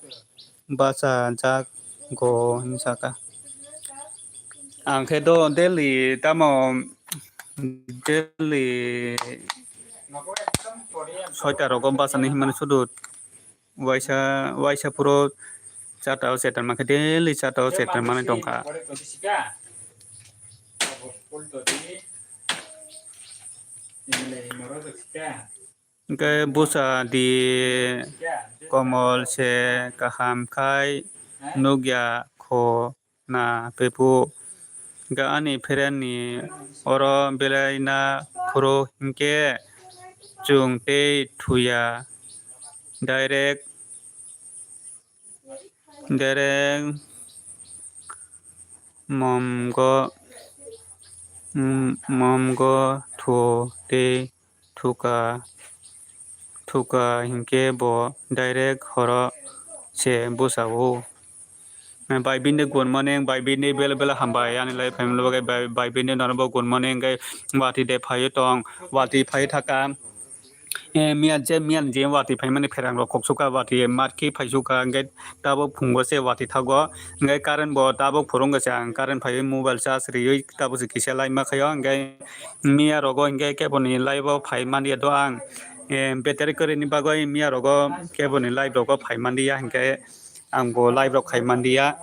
bacha jak go hinwi saka. Ang khe do daily tamo daily soita rogo bacha ni hinmani sudu. Waisa, waisa phuru chata o chetar mankha, daily chata o chetar manwi tongkha. Hingke bucha di komol se kaham khai nukya kho. Na pepu, hingke ani phereni oro belai na phuru hingke chwng tei thuya, direct, direct momgo, mm, momgo thu tei thuka, thuka hingke bo direct horo se busa o. Bai bini good morning, bai bini bela bela hambai, ani lai phaimani bagwi bai, bai bini norok bo good morning hingke watwi de phaiwi tong, watwi phaiwi thaka. Eh, miya je, miya je watwi phaimani pherang rok kok suka, watwi marki phai suka, hingke tabuk phungo se watwi thago, hingke current bo tabuk phuru wngkha se ang current phaiwi mobile charge riwi tabuk se kisa lai ma khaio, hingke miya rogo hingke keboni live o phai manliya do ang, eh, battery kwrwini bagwi miya rogo keboni live rogo phai manliya, hingke ang bo live rok khai manliya.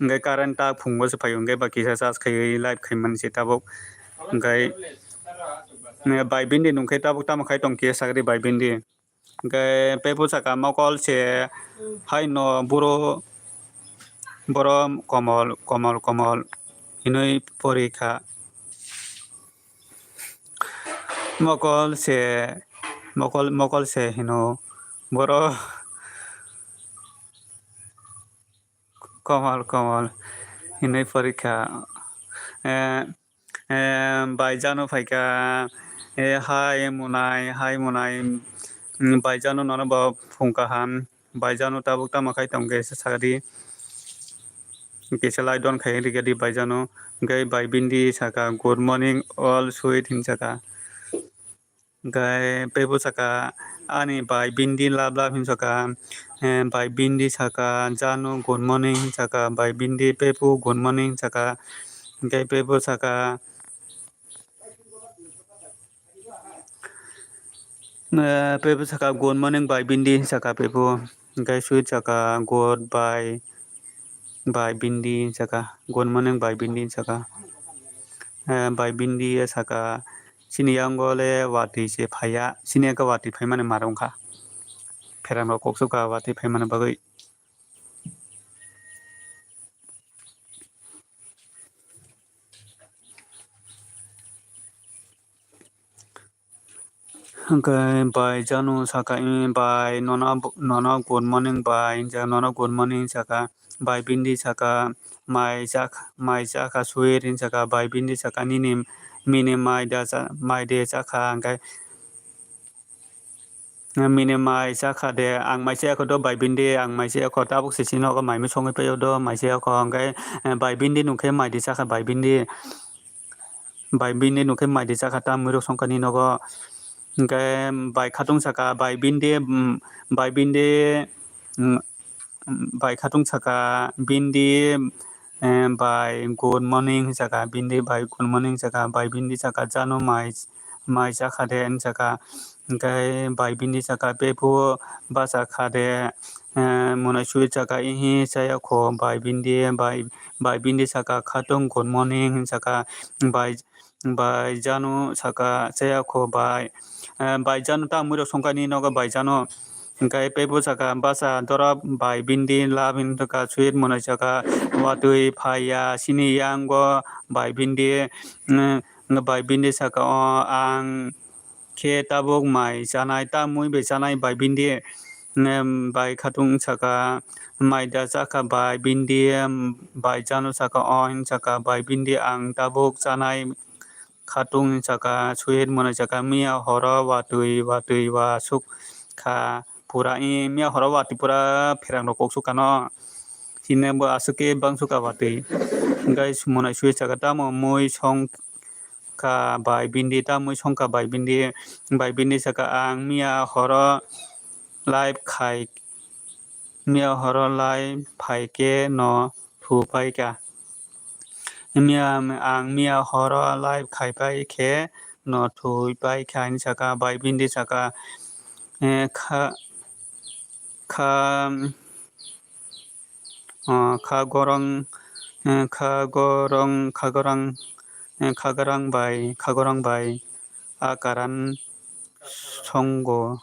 Hingke current ta phungo se phaio, hingke ba kisa charge khaiwi live khai mani se tabuk, hingke bai bini nungkhe tabuk tamo khai tong kisa sagri bai bini. Hingke pepu saka mokol se haino buro, boro komol, komol, komol hinui pori kha. Mokol se, mokol, mokol se hino boro komol, komol hinui pori kha. Eh, Eh, bai jano phaikha, eh, hai monai, hai monai, mm, bai jano nono bo phung kaham, bai jano tabuk tamo khai tong khe sakdi, kisa lai don khai rikha di bai jano, hingke bai bini saka good morning all sweet hin saka. Hingke pepu saka ani bai bini love love hin saka, eh, bai bini saka jano good morning hin saka, bai bini pepu good morning saka, hingke pepu saka, eh, pepu saka good morning bai bini saka pepu, hingke sweet saka good bye. Bai bini saka, good morning bai bini saka. Eh, bai bini saka, chini yango le watwi se phaiya, chini yango watwi phaimani mar wngkha. Pherang rok kok sukha watwi phaimani bagwi. Hingke bai jano saka, "Ih, bai, nono, nono good morning, bai," hinjak, "Nono good morning," saka, bai bini saka, "Mai chak-, mai chakha sweet," hin saka, bai bini saka, "Nini, nini mai da cha-, mai de chakha," hingke, Mini mai chakha de, ang mai chaya kho do bai bindi, ang mai chaya kho, tabuk se chini nogo mai mui songwi paio do, mai chaya kho, hwnkhe, eh, bai bindi nungkhe mai di chakha bai bindi. Bai bindi nungkhe mai di chakha ta muirok songkani nogo. Hwnkhe bai khatung saka, bai bindi, mm, bai bindi, mm, bai khatung saka bindi, eh, bai good morning saka bindi, bai good morning saka, bai bindi saka jano mai, mai chakha de hinwi saka. Hwnkhe bai bindi saka bebo basa kha de, eh, monai sui saka ihi chaya kho bai bindi, bai, bai bindi saka khatung good morning hinwi saka, bai, bai jano saka chaya kho bai, eh, bai jano ta muirok songkani nogo bai jano. Hwnkhe bebo saka basa dorop bai bindi love hinwi saka sweet monai saka watwi phaiya chini yango bai bindi, eh, bai bindi saka o ang khe tabuk mai chanai, ta mui bai chanai bai bindi, em, bai khatung saka, mai da chakha bai bindi, em, bai jano saka o hinwi saka bai bindi ang tabuk chanai khatung hinwi saka sweet monai saka miya horo watwi watwi wa suk kha pura, i miya horo watwi pura pherang rok kok suk kha no. Chini bo aswk khe bang suk kha watwi. Hwnkhe monai sui saka tamo mui song kha bai bindi, ta mui songkha bai bindi, bai bindi saka ang miya horo live khai, miya horo live phaikhe no thupaikha. Miya ang miya horo live khaipaikhe no thupaikha hinwi saka bai bindi saka, eh, kha, kha, ah, kha gorong, eh, kha gorong, kha gorang, eh, kha gorang bai, kha gorang bai a karan songo,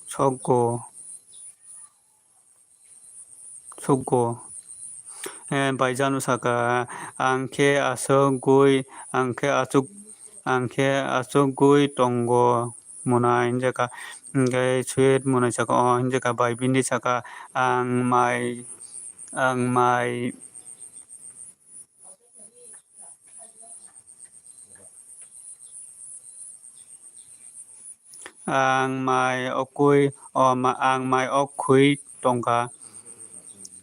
sogo, sogo. Eh, bai jano saka, ang khe aswkgwi, ang khe aswk, ang khe aswkgwi tongo. Monai hinjaka, hwnkhe sweet monai saka, o hinjaka bai bindi saka, ang mai, ang mai, ang mai okhwi, o ma, ang mai okhwi tongkha,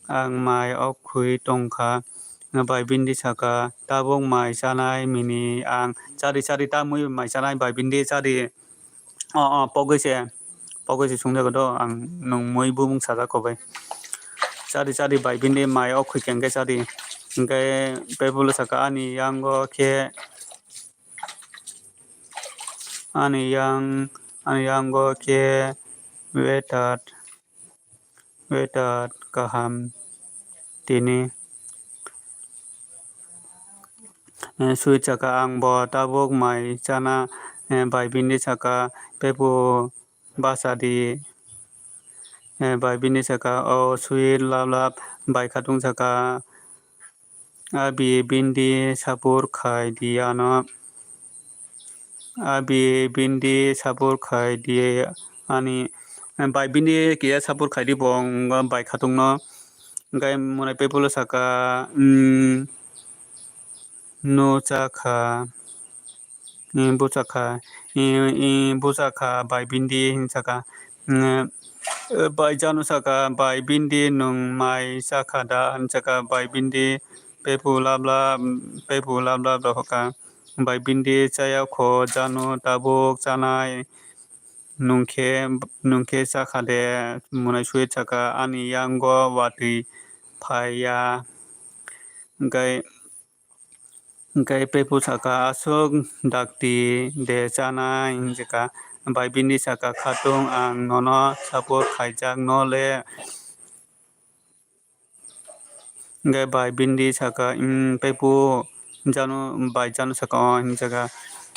ang mai okhwi tongkha. Bai bindi saka, tabuk mai chanai mini ang chari chari ta mui mai chanai bai bindi chari. O, o, pogwi se, pogwi se sungjago do, ang nwng mui bumung sajak kho bai. Chari chari bai bindi mai okhwi kengkhe chari. Hwnkhe bebulu saka ani yango khe, ani yang, ani yango khe weather, weather kaham tini. Eh, sweet saka ang bo tabuk mai chana, eh, bai bindi saka pepu basa di, eh, bai bindi saka o sweet lap lap bai khatung saka abi bindi sapur khai di ano. Abi bindi sapur khai di ani, bai bindi kiya sapur khai di bo wng bai khatung no. Hwnkhe monai pepulo saka, mm, no cha kha, mm, bucha kha, mm, mm, bucha kha bai bindi hin saka, mm, bai jano saka bai bindi nwng mai cha kha da hin saka bai bindi pepu lap lap, pepu lap lap rw kha. Bai bindi chaya kho jano tabuk chanai nungkhe, nungkhe chakha de, monai sui saka ani yango watwi phaiya. Hwnkhe, hwnkhe pepu saka aswk dakti de chanai hinjaka. Bai bindi saka khatung ang nono support khaijak no le. Hwnkhe bai bindi saka, "Em, pepu jano, bai jano," saka o hinwi saka,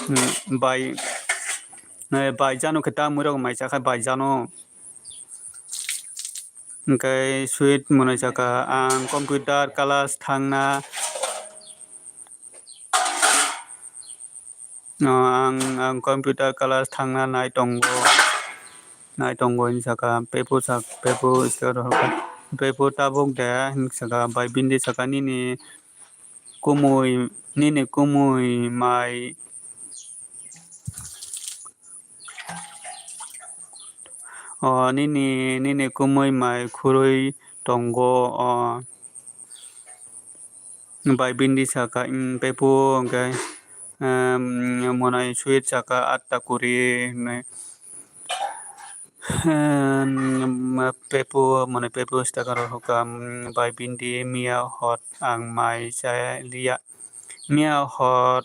"Em, bai, eh, bai jano khe ta mui rok mai chakha bai jano." Hwnkhe sweet monai saka, "Ang computer class thangna." No, ang, ang computer class thangna nai tongo, nai tongo hinwi saka, pepu sak, pepu sika rohorkha, pepu tabuk de hinwi saka, bai bindi saka, "Nini kumui, nini kumui mai, O nini, nini kumui mai khurui tongo o. Bai bindi saka, "Em, pepu," hwnkhe, em, monai sweet saka, "Atta kuri," hinwi. Em, pepu, monai pepu saka rw hwnkha, em, bai bindi miya hot ang mai cha liya. Miya hor,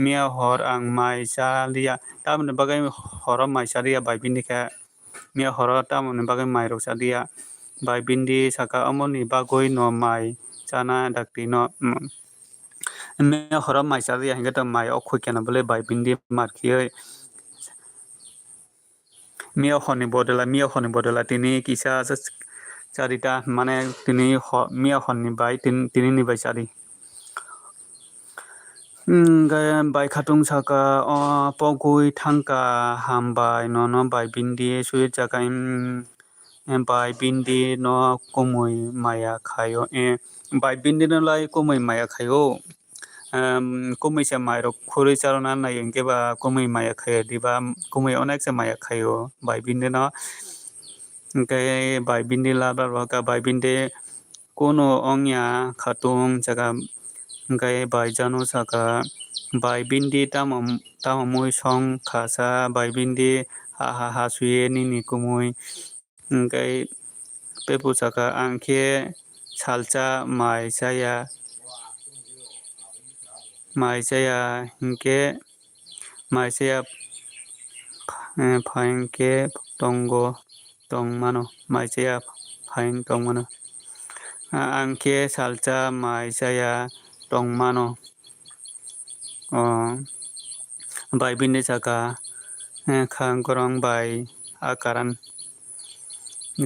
miya hor ang mai cha liya. Tamoni bagwi horo mai cha liya bai bindi khe. Miya horo tamoni bagwi mai rok cha liya. Bai bindi saka, "Omoni bagwi no mai chana dakti no." Miya horo mai cha liya hinkhe to mai o khuikena bole bai bindi mar khiwi. Miya horni bodol, miya horni bodol tini kisa cha-, charita, mane tini ho-, miya horni bai tin-, tini ni bai chari. Hwnkhe bai khatung saka, "O pogwi thangkha, hambai nono bai bindi," sweet saka, em, em, bai bindi no kumui maya khaio, eh, bai bindi no lai kumui maya khaio. Em, kumui se mai rok khurui charwna nai hinkhe ba kumui maya khaio diba, kumui onek se maya khaio bai bindi no. Hinkhe bai bindi lab lab rw hwnkha, bai bindi kunu ongya khatung saka, hinkhe bai jano saka, "Bai bindi tamo, tamo mui song kha sa, bai bindi ha ha ha suye nini kumui." Hinkhe pepu saka, "Ang khe salsa mai chaya, mai chaya hinkhe, mai chaya, eh, phain khe tongo, tong mano, mai chaya phain tong mano. A-, ang khe salsa mai chaya tong mano." O bai bindi saka, eh, kha gorong bai a karan.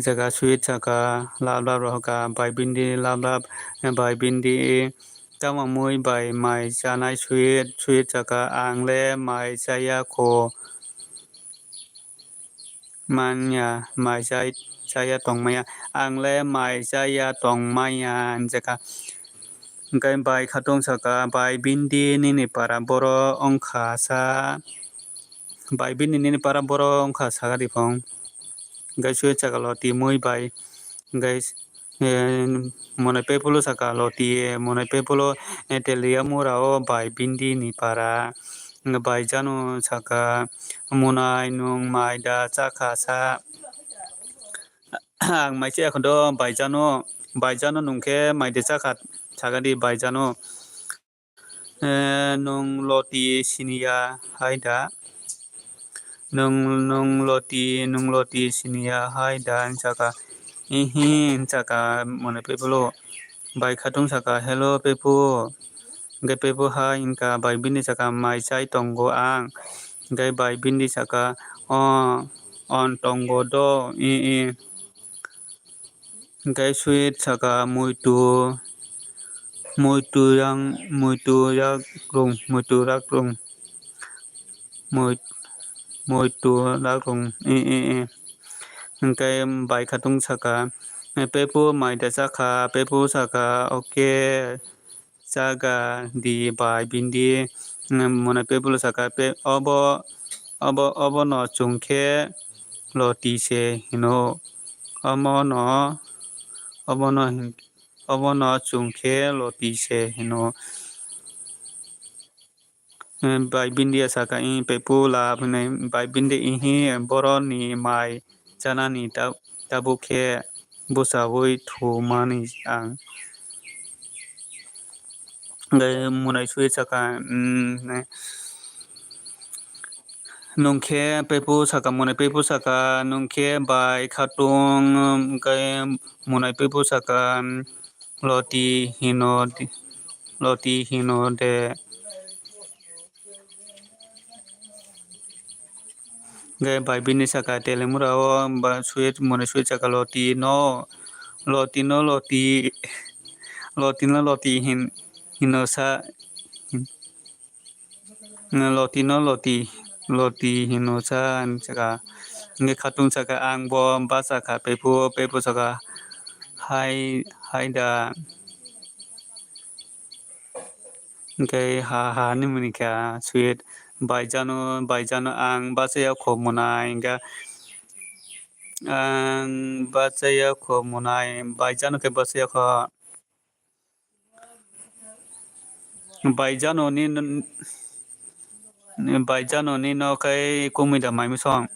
Jaga sweet saka, lab lab rw hwnkha, bai bindi lab lab, eh, bai bindi tamo mui bai mai chanai sweet, sweet saka, "Ang le mai chaya kho manya, mai chai-, chaya tong maya, ang le mai chaya tong maya," hinjaka. Hinkhe bai khatung saka, "Bai bindi nini para boro wngkha sa, bai bindi nini para boro wngkha," saka diphang. Hinkhe sweet saka, "Loti mui bai," hinkhe, eh, monai pepulo saka, "Loti, eh, monai pepulo, eh, teliya mura o bai bindi ni para." Hinkhe bai jano saka, "Monai nwng mai da chakha sa?" Ang mai chaya kho do bai jano, bai jano nwng khe mai da chakha, saka di bai jano. Eh, nwng loti siniya hai da? Nwng, nwng loti, nwng loti siniya hai da? Hinjaka, "Ihi," hinjaka monai pepulo. Bai khatung saka, "Hello pepu." Hinkhe pepu hai hinka, bai bindi saka, "Mai chai tongo ang." Hinkhe bai bindi saka, "O, on tongo do, i, i." Hinkhe sweet saka, "Muitu, muitu yang, muitu yak rung, muitu rak rung, mui-, muitu rak rung, i, i, i." Hinkhe bai khatung saka, "Pepu mai da chakha?" Pepu saka, "Oke, chaga di bai bindi." Monai pepulo saka, "Pe-, obo, obo, obono chwng khe loti se hino. Omono, obono hin-, obono chwng khe loti se hino." Bai bindi ya saka, "Ih, pepu lab," hinwi. Bai bindi, "Ihi, boroni mai chanani ta-, tabuk khe bwchaui thumani ang." Hinkhe monai sui saka, mm, nwng khe pepu saka, monai pepu saka, nwng khe bai khatung, hinkhe monai pepu saka, loti hino, loti hino de. Hinkhe bai bini saka telemura o ba sui, monai sui saka loti no, loti no, loti, loti no, loti hin-, hino sa, loti no, loti, loti hino sa, hinwi saka. Hinkhe khatung saka, "Ang bo bachakha pepu, pepu saka hai, hai da." Hinkhe ha, ha hinwi mani kha sweet, "Bai jano, bai jano, ang bachaya kho monai," hinkhe Ang bachaya kho mwnai, baijano khe bachaya kho. Baijano ni, baijano ni no khai kumui da mai misong.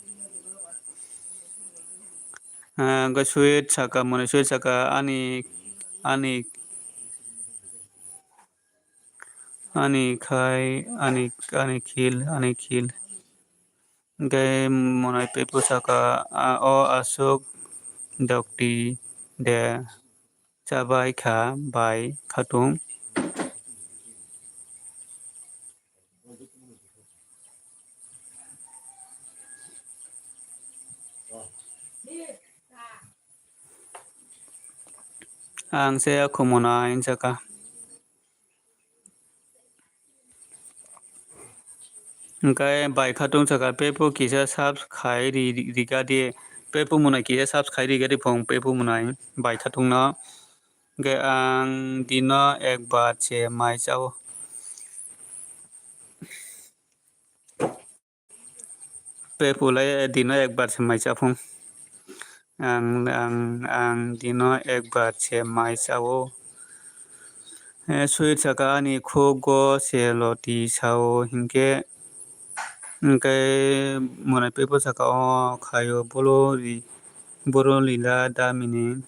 Ah, go sweet saka, mwnai sweet saka, ani, ani, ani khai, ani, ani khil, ani khil. Hingke mwnai pepo saka, ah, o aswk dokti de chabai kha bai khatung. Ang se khumuna hinsaka. Hingke bai khatung saka pepo kisa sub khai ri, ri, rika di. Pepo mwnai kisa sub khai rika di phung pepo mwnai bai khatung no. Hingke ang dino ekbar se mai chao. Pepo lai dino ekbar se mai cha phung. Ang, ang, ang dino ekbar se mai chao. Eh, sweet saka ani khugo se loti sao hinkhe, hinkhe mwnai pepo saka o khaio bolo ri, boro lila damini.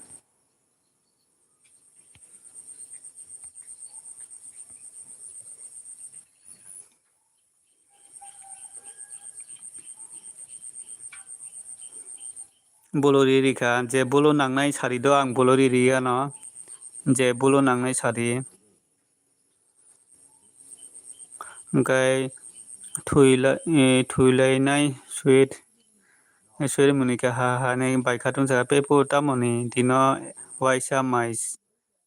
Bolo ri rikha, je bolo nangnai sari do ang bolo ri riyano, je bolo nangnai sari. Hingke thwila-, eh, thwilainai sweet, sweet mwnwi khe ha, ha, nai bai khatung saka pepo tamoni dino waisa mai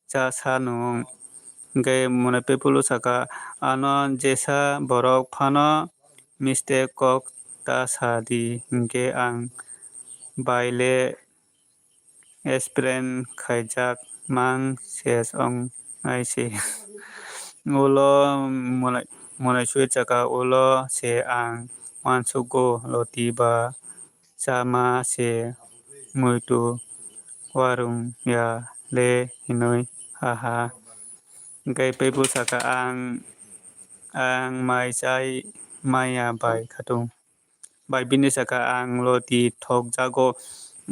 cha sa nung. Hingke mwnai pepo saka, ano jesa borok phano mistake kok ta sa di, hingke ang baile explain khaijak mang ses ong ai se. Ulo mwnai, mwnai sui chaka ulo se ang uansukgo loti ba chama se muitu warung ya le hinui ha ha. Hingke pepo saka ang, ang mai chai maya bai khatung. Bai bini saka ang loti thokjago,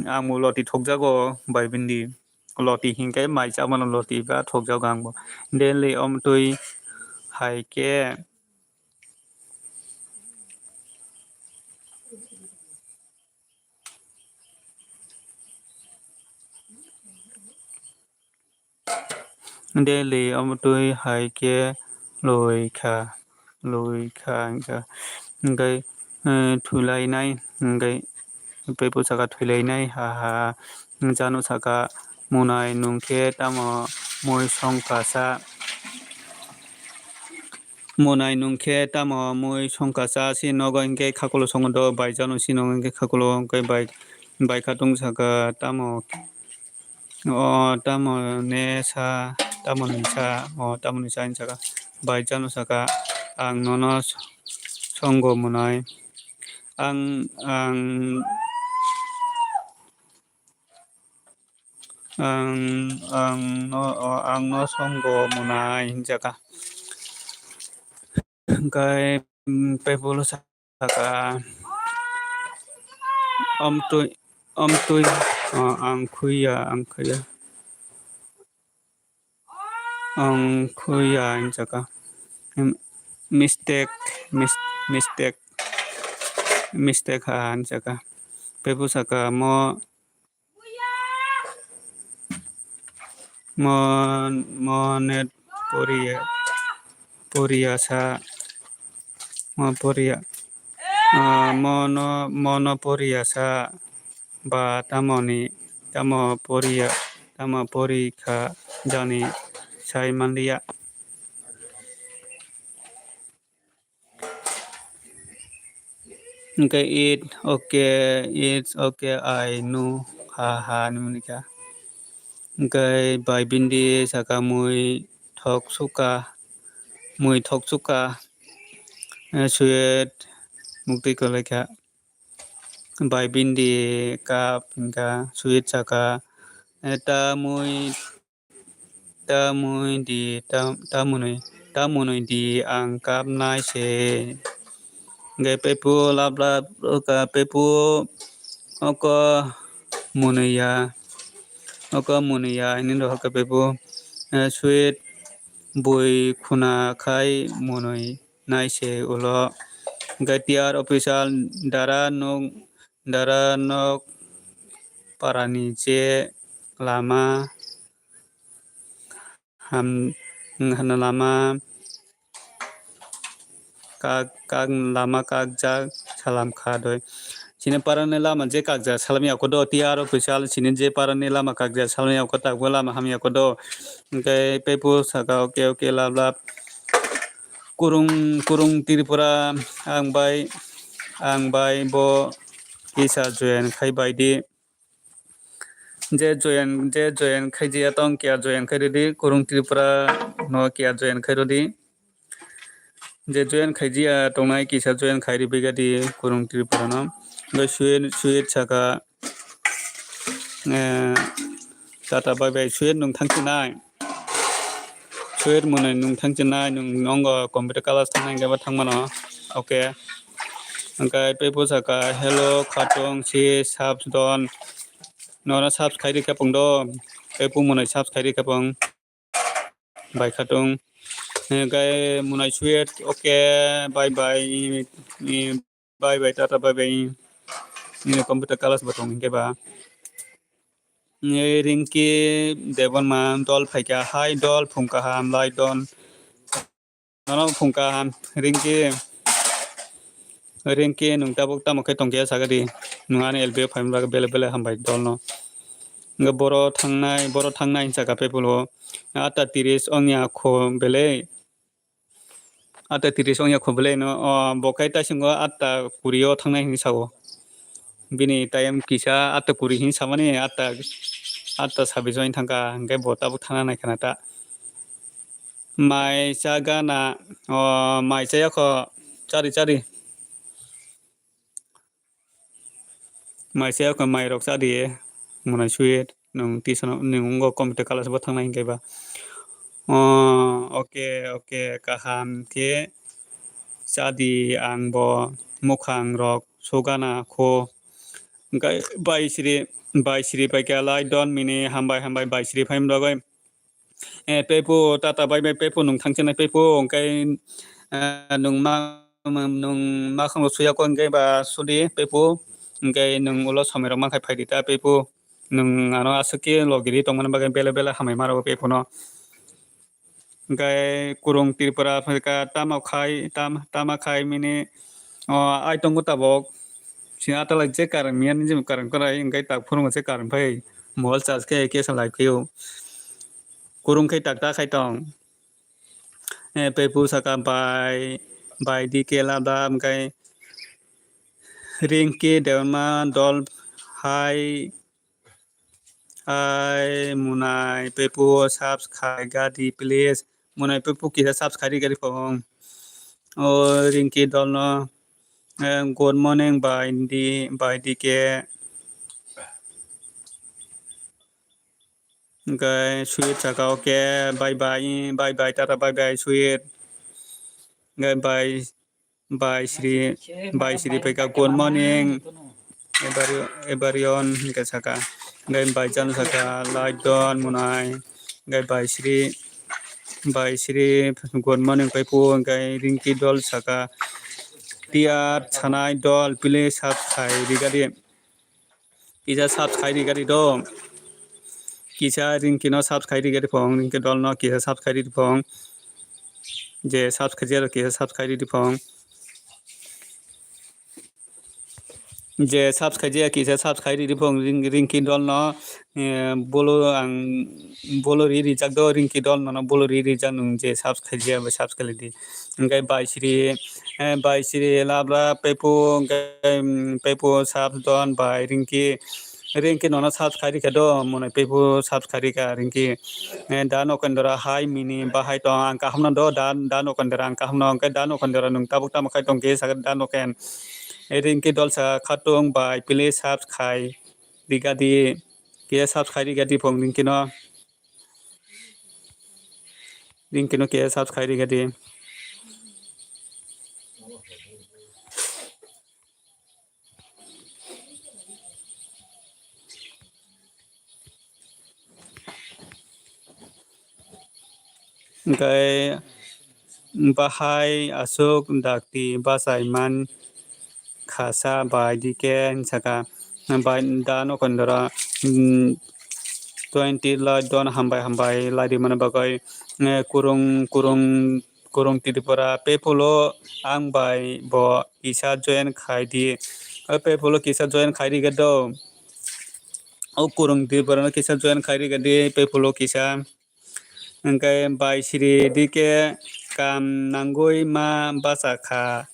ang bo loti thokjago bai bini. Loti hinkhe mai chamano loti ba thokjago ang bo. Daily omtwi hai khe. Daily omtwi hai khe loi kha, loi kha hingkha, hingkhe, eh, thwilainai, hingkhe pepo saka thwilainai, ha, ha, jano saka mwnai nungkhe tamo mui songkha sa, mwnai nungkhe tamo mui songkha sa, si nogo hingkhe khakulo songo do, bai jano si nogo hingkhe khakulo, hingkhe bai, bai khatung saka tamo. O tamo ne sa, tamo ni sa, o tamo ni sa hinwi saka, bai jano saka, ang nono songo mwnai, ang, ang, ang, ang no, o, ang no songo mwnai hinwi saka. Hingkhe, mm, pepo ulo saka, omtwi, omtwi, o, ang khuiya, ang khuiya. Ang khuiya, hinwi saka. Em, mistake, mis-, mistake, mistake ha, hinwi saka. Pepo saka, mo, Mo, mo net poriya, poriya sa, mo poriya, ah, mo no, mo no poriya sa, ba tamo ni, tamo poriya, tamo porikha jani sai manliya. Hingkhe it, okay, it's okay, I know, ha, ha, hinwi mani kha. Hingkhe bai bini saka mui thok suka, mui thok suka, eh, sweet, muktwi kwlai kha. bai bini di kap hingkha, Sweet saka, "Eh, ta mui, ta mui di, ta, ta mwnwi, ta mwnwi di ang kapnai se." Hingkhe Pepu lap lap wngkha, "Pepu, oko mwnwi ya, oko mwnwi ya," hinwi rohorkha Pepu. Eh, Sweet bui khuna khai mwnwi nai se ulo. Hingkhe T R official dara nuk, dara nuk parani je lama ham, hano lama kak, kak lama kakjak salam kha doi. Chini parani lama je kakjak salam yako do, T R official chini je parani lama kakjak salam yako takbo lama ham yako do. Hingkhe Pepu saka, "Oke, oke, lap, lap." Kurung, kurung Tripura, ang bai, ang bai bo kisa join khai bai di. Je join, je join khai je tong kiya join khai ridi, kurung Tripura no kiya join khai ridi. Je join khai jiya tongnai kisa join khai ri bigadi kurung Tripura no. Hingkhe Sweet, Sweet saka, eh, tata bye bye Sweet nwng thangsinai. Sweet mwnwi nwng thangsinai, nwng nongo computer class thangnai hingkhe bo thangmano. Oke. Hingkhe Pepu saka, "Hello, khatung si subs don." Nono subs khai rikha pung do. Pepu mwnwi subs khai rikha pung. Bai khatung. Hingkhe mwnwi Sweet, "Oke, bye bye. Bye bye, tata, bye bye." Computer class bo tong hingkhe ba. Rinki Debbarma dol phaikha, "Hai dol, phung kaham, lai don." Nono phung kaham, Rinki. Rinki, nwng tabuk tamo khe tongkhe sakadi. Nwng ani L B o phaimani bagwi belai belai hambai dolno. Hingkhe boro thangnai, boro thangnai hinsa kha Pepulo. Atta tiris ongya kho belai. Atta tiris ongya kho belai no, o, bo khe taisingo atta kuri o thangnai hinwi sao. Bini time kisa atta kuri hinwi samani, atta, atta sabis o hinwi thangkha, hingkhe bo tabuk thangna naikhwna ta. Mai cha gana, o, mai chaya kho chari chari. Mai chaya kho mai rok cha di, mwnai Sweet, nwng tisa no, nwng wngkha computer class bo thangnai hingkhe ba. O, oke, oke, kaham khe cha di, ang bo mukhang rok sugana kho. Hingkhe bai siri, bai siri pai khe lai don mini, hambai, hambai, bai siri phaimani bagwi. Eh, Pepu, tata bye bye, Pepu, nwng thangsinai, Pepu, hingkhe, eh, nwng ma, nwng ma khanglo suya kho, hingkhe ba sudi, Pepu, hingkhe nwng ulo somoi rok mankhai phaidi ta, Pepu, nwng ano aswk khe logi ri tongmani bagwi belai belai hambai ma rwo, Pepu no. Hingkhe kurung Tripura phaikha, tamo khai, tam-, tama khai mini, o, ai tongo tabok. Sini atalai je karang miya ni je karang korai, hingkhe tak phuru se karang phai. Mobile charge khe kesa lai phio. Kurung khe tak ta khai tong. Eh, Pepu saka bai, bai di kela da, hingkhe Rinki Debbarma dol hai. Ai, mwnai Pepu subscribe gadi, please. Mwnai Pepu kisa subscribe gadi phone. O Rinki dolno, eh, good morning, bai di, bai di ke. Hingkhe Sweet saka, "Oke, bye bye, bye bye, tata, bye bye, Sweet." Hingkhe bye. Bai Sri, Bai Sri paikha, "Good morning." Ebari-, Ebarion hingkhe saka. Hingkhe Bai Janu saka, "Lai don mwnai." Hingkhe Bai Sri, Bai Sri, "Good morning," pai phu. Hingkhe Rinki dol saka, "Tiar sanai dol, please subscribe rigadi." Kisa subscribe ri gari do. Kisa Rinki no subscribe ri gari phone, Rinki dol no kisa subscribe ri phone. Je subscribe jero kisa subscribe ri phone. Je subscribe jero kisa subscribe ri phone, Ring-, Rinki dol no, eh, bolo ang, bolo ri rijak do, Rinki dol no, no bolo ri rijak nung je subscribe jero subscribe di. Hingke bai siri, eh, bai siri labra pepu, hingke, mm, pepu sab don bai Rinki. Rinki nono subscribe rikha do, mone pepu subscribe rikha Rinki. Eh, da nokendora hai mini bahai tong ang kaham no do, da, da nokendora ang kaham no, hingke da nokendora nung tabuk tamo khai tong ke saga da noken. Ringki Dolsa khatung bai please subscribe riga di. Kisa subscribe riga di phung Ringki no. Ringki no kisa subscribe riga di. Hwnkhe bahai aswk dakti bachai man khasa bai D K hinwi sakha. Bai da nokondora, mm, twenty lai don hambai hambai lai rimani bagwi, eh, kurung, kurung, kurung Tripura pephulo ang bai bo kisa join khai di. O pephulo kisa join khai rikhe do. O kurung Tripura no kisa join khai rikhe di pephulo kisa. Hwnkhe bai siri dike kam nangwi ma bacha kha.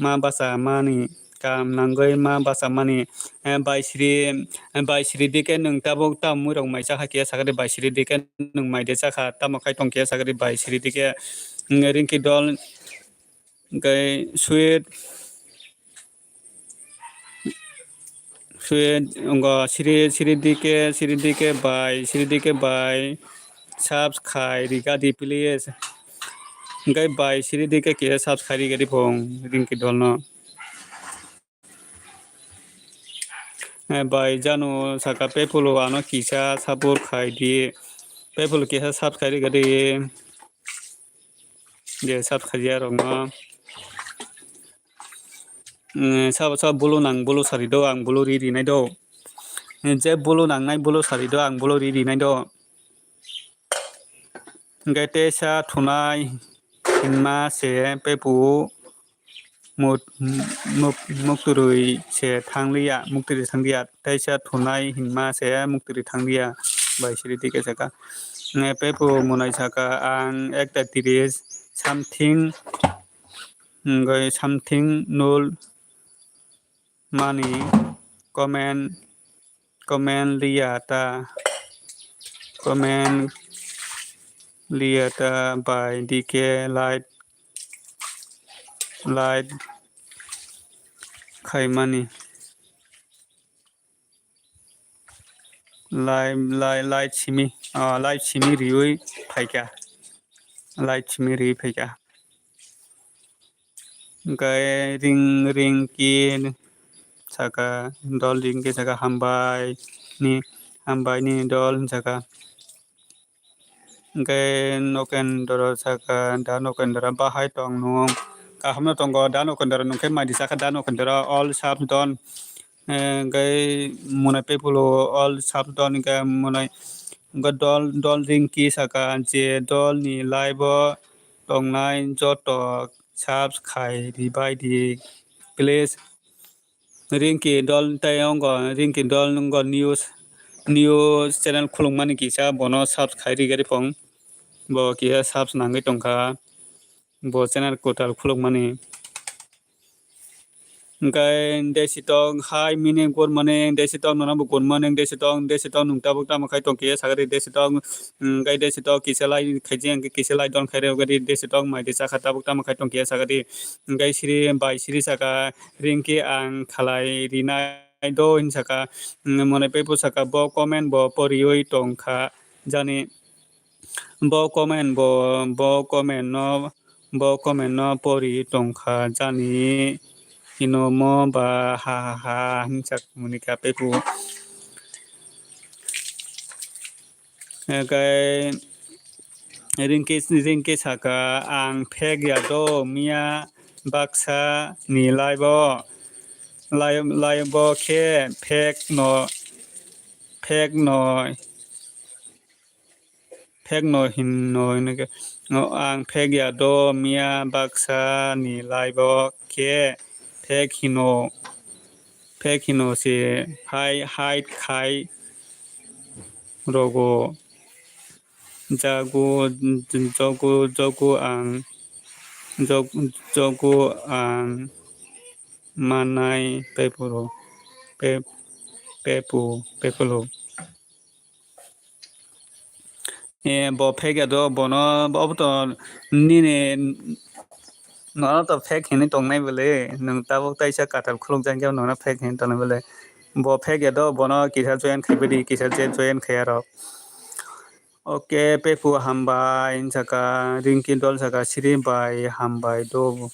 Ma bacha mani, kam nangwi ma bacha mani. Eh, bai siri, eh, bai siri dike nwng tabuk tamo muirok mai chakha kiya sakha di, bai siri dike nwng mai de chakha, tamo khai tong kiya sakha di, bai siri dike, mm, Ringki Dol, hwnkhe sweet. Sweet, wngkha siri, siri dike, siri dike bai, siri dike bai, subscribe riga di please. Hwnkhe bai siri dike kisa subscribe riga di phung Ringki Dol no. Eh, bai janu saka pephulo ano kisa support khai di. Pephulo kisa subscribe riga di. Je subscribe ya rok no. Mm, sabo sabo bulu nang bulu sari do, ang bulu ri rinai do. Je bulu nangnai bulu sari do, ang bulu ri rinai do. Hwnkhe teisa thunai hinma se pepu mut-, muk-, muktwrwi se thangliya, muktwrwi thangliya. Teisa thunai hinma se muktwrwi thangliya. Bai siri tike saka. Pepu mwnai saka ang ekta tiris something, hwnkhe something nul mani comment, comment liya ta, comment liya ta bai D K light, light khaimani. Live, live, live simi, ah, live simi riui phaikha. Live simi riui phaikha. Hwnkhe ring, ringki saka, dol ringki saka hambai ni, hambai ni dol saka. Hwnkhe Nokendra saka, da Nokendra bahai tong nung? Kaham no tongo, da Nokendra nungkhe mai di saka, da Nokendra all subs don. Eh, hwnkhe mwnai pepulo all subs don, hwnkhe mwnai, hwnkhe dol, dol ringki saka, je dol ni live o tongnai joto subs khai ribai di, please. Ringki dol tei ongo, Ringki dol nungo news, news channel khulukmani kisa bono subs khai rigari phung. Bo kisa subs nangwi tongkha. Bo channel kwtal khulukmani. Hwnkhe Desitok, hi, mini good morning, Desitok, nono bo good morning, Desitok, Desitok, nwng tabuk tamo khai tong kisa sagari, Desitok, hwnkhe Desitok, kisa lai khaijeng, kisa lai don khairogari, Desitok, mai de chakha tabuk tamo khai tong kisa sagari, hwnkhe siri bai siri saka, Ringki ang khalai rinai do hin saka, mwnai pepu saka, bo comment bo poriui tongkha jani. Bo comment bo, bo comment no, bo comment no pori tongkha jani hino mo ba ha ha ha hinsak munika pepu. Hwnkhe Ringki, Ringki saka ang phek ya do miya baksa ni live o, live, live o khe phek no, phek no. Phek no hin no hin khe, no, ang phek ya do miya baksa ni live o khe phek hino, phek hino se hai hide khai rogo jago, jogo, jogo ang, jog-, jogo ang manai pepuro, pe-, pepu, pepulo. Eh, bo phek ya do, bono, obo to nini, Nono to fake hinwi tongnai bwle, nwng tabuk taisa kwtal khulukjak ya nono fake hinwi tongnai bwle. Bo fake ya do, bono kisa join khaibai di, kisa je join khaiya rok. Oke, Pepu hambai, wng saka, Rinki dol saka, Siri bai hambai do.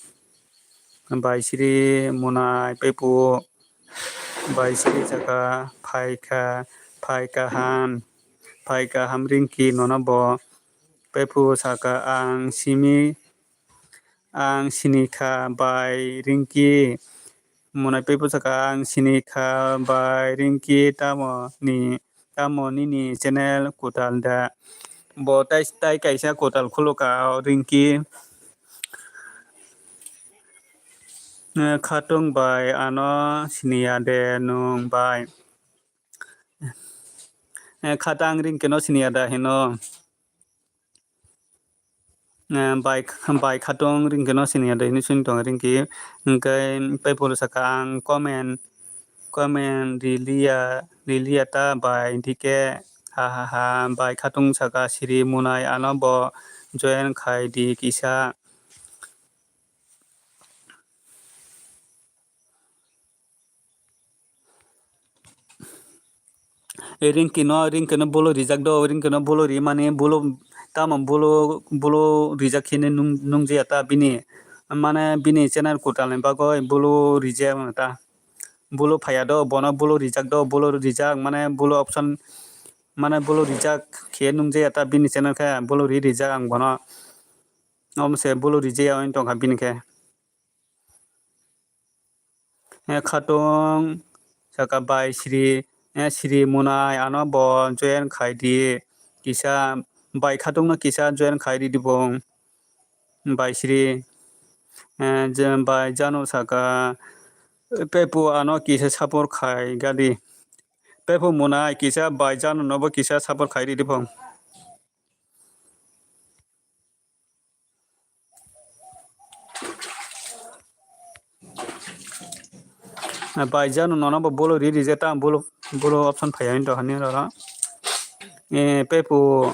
Bai Siri, Munai, Pepu, Bai Siri saka, phaikha, phaikha ham, phaikha ham Rinki nono bo. Pepu saka, ang simi, ang sinikha bai Rinki. Munai Pepu saka, ang sinikha bai Rinki, tamo ni, tamo nini channel kwtal da? Bo tai, tai kaisa kwtal khuluka o Rinki. Eh, khatung bai ano siniya de nwng bai. Eh, khatang Rinki no siniya da hino. Eh, bai, bai khatung Rinki no siniya da hino sini tong Rinki. Hingke Pepu saka ang comment, comment riliya, riliya ta bai D K ha ha ha bai khatung saka Siri Munai ano bo join khai di kisa. E Rinki no, Rinki no bolo rijak do, Rinki no bolo ri mani bolo tamo bolo, bolo rijak khe nung, nung jaya ta bini. Mane bini channel kwtal ni bagwi bolo rijak ta. Bolo phaiya do, bono bolo rijak do, bolo rijak mane bolo option mane bolo rijak khe nung jaya ta bini channel khe bolo ri rijak ang bono. Omo se bolo rijaya wng tongkha bini khe. Eh, khatung saka bai Sri, eh, Sri Munai ano bo join khai di. Kisa bai khatung no kisa join khai di dibong. Bai Sri, eh, je bai Janu saka, eh, Pepu ano kisa support khai gadi. Pepu Munai kisa bai Janu no bo kisa support khai di dibong. Bai Janu nono bo bolo ri rije ta bolo, bolo option phaiya hinto hani rora. Eh, Pepu,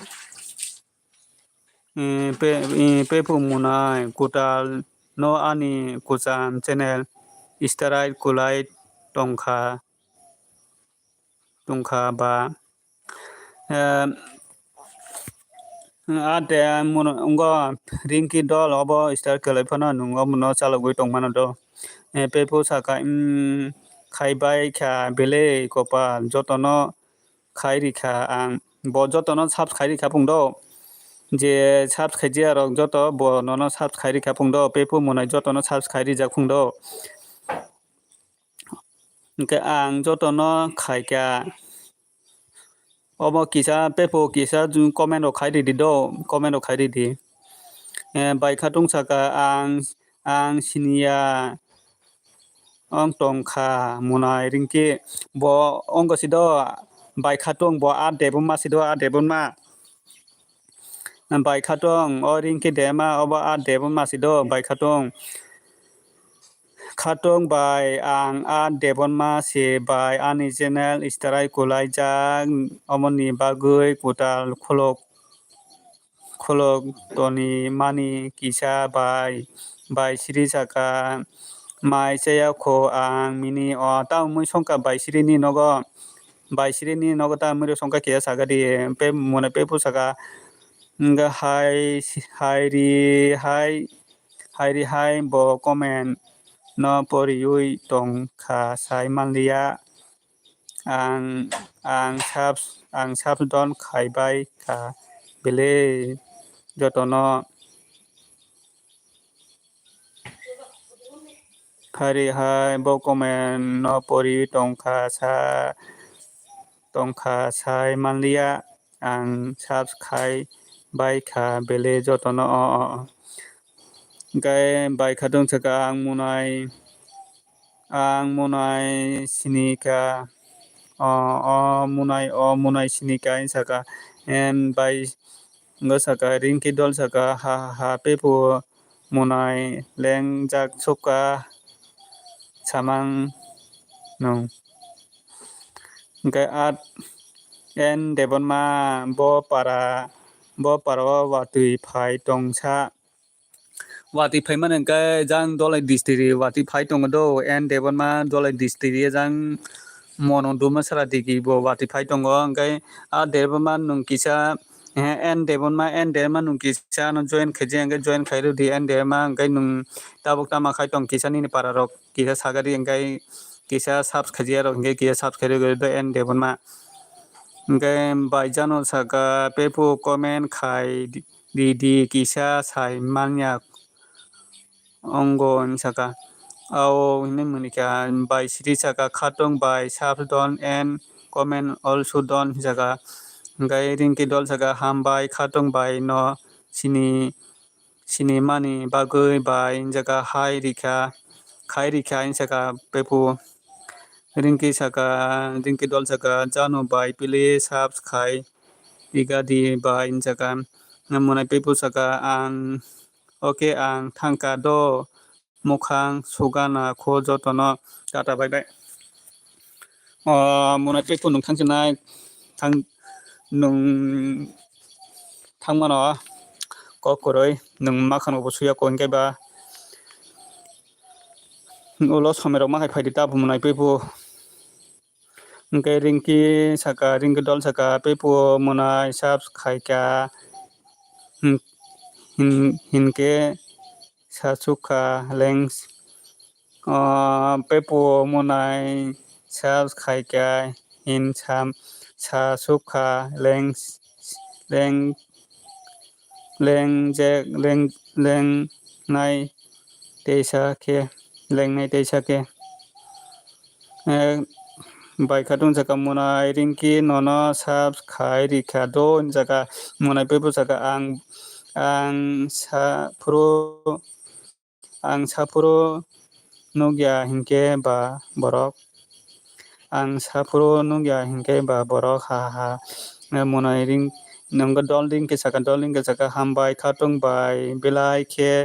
eh, Pe-, eh, Pepu Munai kwtal no ani kwcham channel strike kulai tongkha, tongkha ba. Eh, a de muno wngkha Rinki dol obo start khlai phano nwng omono chalogwi tongmano do. Eh, Pepu saka, "Umm, khaibai kha belai kopal, jotono khai rikha ang." Bo jotono subs khai rikha phung do. Je subs khai jiya rok joto bo nono subs khai rikha phung do. Pepu Munai jotono subs khai rijak phung do. Hingke ang jotono khaikha. Omo kisa Pepu kisa comment rok khai ridi do, comment rok khai ridi. Eh, bai khatung saka ang, ang siniya ong tongkha Munai Rinki bo ongko si do, bai khatung bo a debon ma si do, a debon ma. Bai khatung, o Rinki dema, obo a debon ma si do, bai khatung. Khatung bai, ang a debon ma si bai, ani channel strike kulai jak, omoni bagwi kwtal khuluk, khuluk toni mani kisa bai, bai Sri saka, mai chaya kho ang mini o, tamo mui songkha bai Sri ni nogo. Bai Sri ni nogo ta mui rw songkha khe saka di, pe mone Pepu saka, wngkha hai, hai ri hai, hai ri hai bo comment no poriwi tongkha sai manliya. Ang, ang subs, ang subs don khaibai kha belai jotono. Phari hai bo comment no pori tongkha sa, tongkha sai manliya, ang subs khai bai kha belai jotono o, o, o. Hingke bai khatung saka ang Munai, ang Munai sinika, o, o Munai, o Munai sinika hinwi saka, em, bai wngkha saka, Rinki dol saka, ha, ha, ha, Pepu Munai lengjak sukha samang nung. Hingke at en Debonma bo para, bo para o watwi phai tongsa. Watwi phaimani hwnkhe jang Dholai district watwi phai tongo do, N Debbarma Dholai district jang Mono Dumasara digi bo watwi phai tongo, hwnkhe a Debbarma nwng kisa, eh, N Debbarma, N Debbarma nwng kisa no join khaijak, hwnkhe join khairw di N Debbarma, hwnkhe nwng tabuk tama khai tong kisa nini para rok kisa sagadi, hwnkhe kisa subs khaijak rok hwnkhe kisa subs khairw do N Debbarma. Hwnkhe bai jano saka pepu comment khai di, di, di kisa sai manya ongo hinwi saka. Ao hinwi mwnwi kha bai siri saka khatong bai subs done and comment also done hinwi saka. Hwnkhe Rinki Dol saka hambai khatong bai no sini sinimani bagwi bai hinjaka hai rikha, khai rikha hinjaka pepu. Rinki saka, Rinki Dol saka, jano bai please subs khai rigadi bai hinjaka. Mwnai pepu saka ang, okay, ang thangka do, mukhang sugana kho jotono, tata bye bye. O mwnai pepu nwng thangsinai, thang, nwng thangmano kok kwrwi, nwng makhano bo suya ko hwnkhe ba ulo somerok ma hai phaidi ta bo mwnai pepu. Hwnkhe Rinki saka, Rinki Dol saka, pepu mwnai subs khaika, hin-, hin-, hinkhe sasukha lengs, ah, pepu mwnai subs khaika hin sam sasukha lengs, leng, lengjek, leng, lengnai teisa khe, lengnai teisa khe. Eh, bai khatung saka mwnai Rinki nono subs khai rikha do hinjaka mwnai pepu saka ang, ang sa phuru, ang saphuru nukya hinkhe ba borok, ang saphuru nukya hinkhe ba borok ha ha ha. Mwnai Ring-, nwngkhe Dol Ringki saka, Dol Ringki saka hambai khatung bai belai khe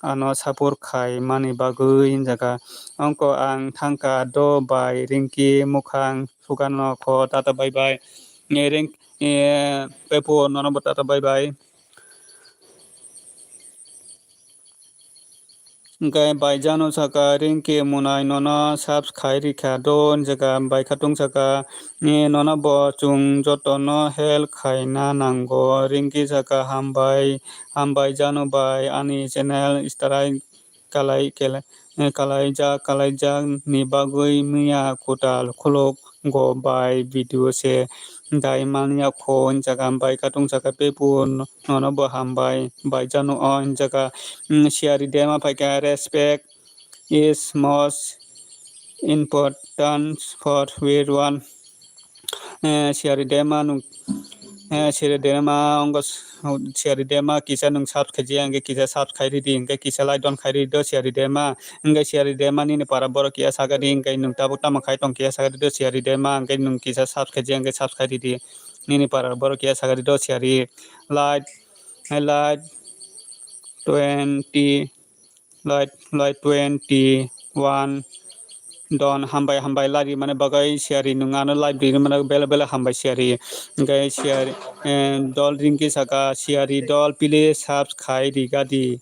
ano support khai mani bagwi hinjaka. Ongko ang thangka do bai Ringki mukhang sugano kho tata bye bye. Ring-, pepu nono bo tata bye bye. Hwnkhe bai jano saka Rinki mwnai nono subs khai rikha do hinjaka bai khatung saka, eh, nono bo chwng jotono help khaina nango. Rinki saka hambai, hambai jano bai ani channel strike kalai, kalai, eh, kalaijak, kalaijak ni bagwi miya kwtal khuluk go bai video se dai manya kho hinjaka bai khatung saka pepu nono bo hambai bai jano o hinjaka, mm, Siyari Dema phaikha respect is most important for everyone. Eh, Siyari Dema nung, eh, Siyari Dema ongo s-, Siyari Dema kisa nung subs khaijak hwnkhe kisa subs khai ridi hwnkhe kisa like don khai ridi do Siyari Dema. Hwnkhe Siyari Dema nini para borok ya sagadi hwnkhe nung tabuk tamo khai tong ya sagadi do Siyari Dema hwnkhe nung kisa subs khaijak hwnkhe subs khai ridi. Nini para borok ya sagadi do Siyari like, eh, like twenty. Light, light twenty one don hambai, hambai lari mane bagwi Siyari nung ano live ri mane bele bele hambai Siyari. Hwnkhe Siyari, eh, Dol Ringki saka Siyari Dol please subs khai rigadi.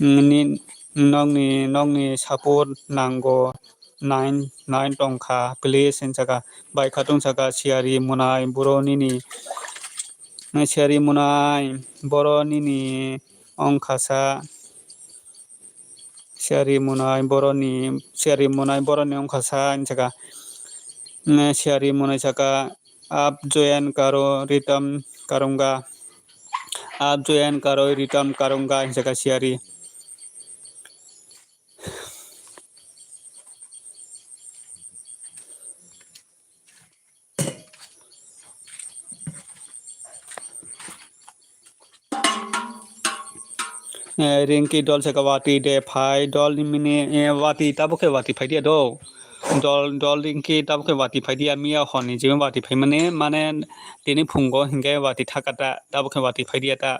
Ni, nokni, nokni support nango nine, nine tongkha please hinjaka. Bai khatung saka Siyari mwnai boro nini, Siyari mwnai boro nini ongkhasa. Siyari mwnai boroni, Siyari mwnai boroni ongkhasa hinjaka. Siyari mwnai saka, "App join karo, return karunga. App join karo, return karunga," hinjaka Siyari. Eh, Ringki Dol saka watwi de phai, Dol ni mini, eh, watwi tabuk khe watwi phai dia do. Dol, Dol Ringki tabuk khe watwi phai dia, miya hor ni jemon watwi phai mani, mane tini phungo hinkhe watwi thaka ta, tabuk khe watwi phai dia ta.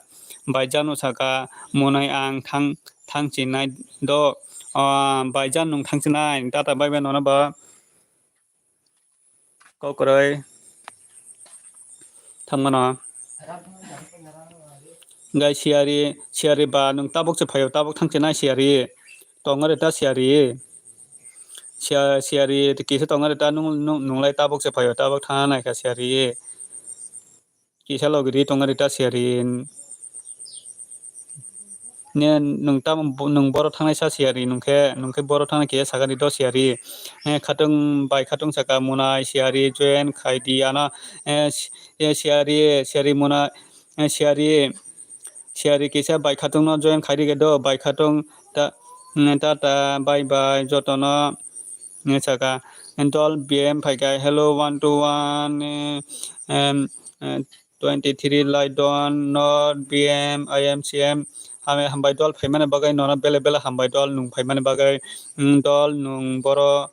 Bai jano saka mwnai ang thang, thang chinai do. Ah, bai jan nung thang chinai, tata bai bai nono ba. Kok kwrwi thangmano. Gai siyari, siyari ba nwng tabuk se phaio, tabuk thang chenai siyari. Tongari ta siyari. Siya-, siyari kisa tongari ta nung, nung, nunglai tabuk se phaio, tabuk thang nai kha siyari. Kisa logi ri tongari ta siyari. Ne nwng tamo bo-, nwng boro thangnai sa siyari, nwng khe, nwng khe boro thangnai khe sakani do siyari. Eh, khatung bai khatung saka munai siyari join khai di ano. Eh, si-, eh, siyari, siyari muna, eh, siyari, siyari kisa bai khatung no join khai di khe do, bai khatung ta, mm, ta ta bye bye joto no, eh, saka. Dol B M phai kha, hello one two one, eh, em, eh, twenty three Laidon, North, B M, I M C M, hambai, hambai dol phaimani bagwi, nono bele bele hambai dol nwng phaimani bagwi, mm, dol nwng boro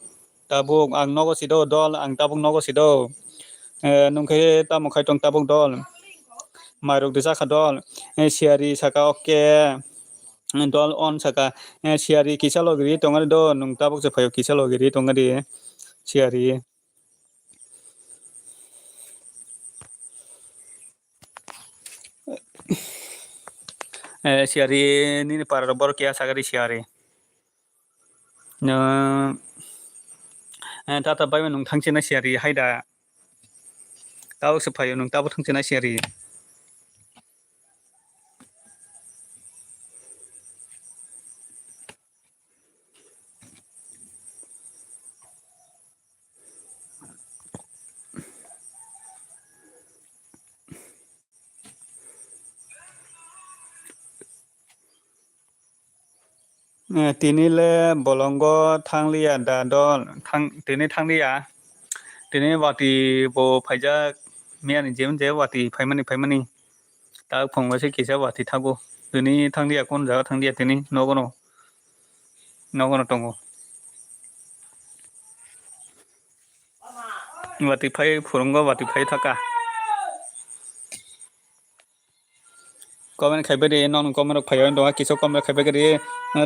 tabuk ang nogo sido dol, ang tabuk nogo sido. Eh, nwng khe tamo khai tong tabuk dol? Mairok de jakha dol, eh, siyari saka oke, eh, dol on saka, eh, siyari kisa logi ri tongari do, nwng tabuk se phaio kisa logi ri tongari siyari. Eh, siyari nini para rok borok keha sagari siyari. No, eh, tata bai nwng thang chenai siyari haida. Tabuk se phaio nwng tabuk thang chenai siyari. Eh, tini le bolongo thangliya da dol, thang-, tini thangliya. Tini wati bo phaijak, miyani jemon je wati phaimani, phaimani. Ta phungo se kisa wati thago. Tini thangliya, kon jaga thangliya tini, nogono, nogono tongo. Wati phai phurungo, wati phai thaka. Comment khai bari, non comment rok phai, dong kisa comment khai bari.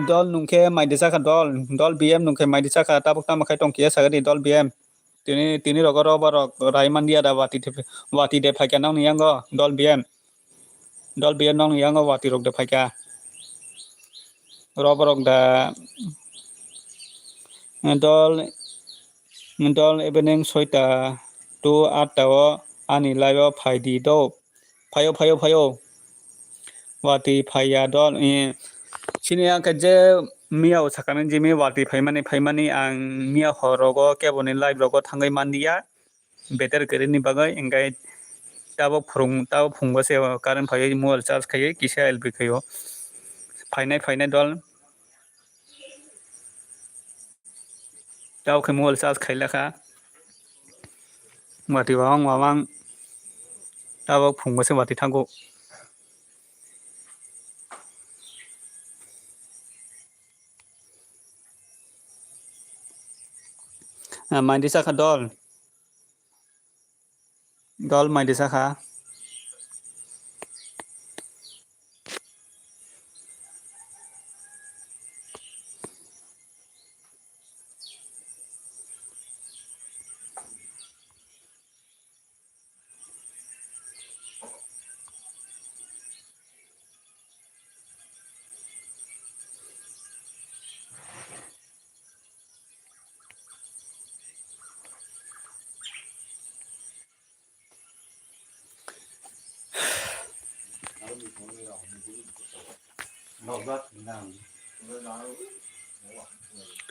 Dol nwng khe mai de jakha dol, dol B M nwng khe mai de jakha, tabuk tamo khai tong kiya sagadi dol B M. Tini, tini rogo roba rok rai mandiya da wati de, wati de phaikha nokni yango dol B M. Dol B M nokni yango wati rok de phaikha. Roba rok da dol, dol evening soita to atta o ani live o phai di do. Phaio, phaio, phaio. Wati phaiya dol, eh, sini ang khe je miya o sakani je miya wati phaimani, phaimani ang miya hor rogo keboni live rogo thangwi manliya. Better kwrwini bagwi, hingkhe tabuk phwrwng, tabuk phungo se current phaiwi mobile charge khaiwi kisa L P khaio. Phainai, phainai dol. Tabuk khe mobile charge khailakha. Wati wawang wawang. Tabuk phungo se wati thango. Ah, maidi sakha dol. Dol maidi sakha.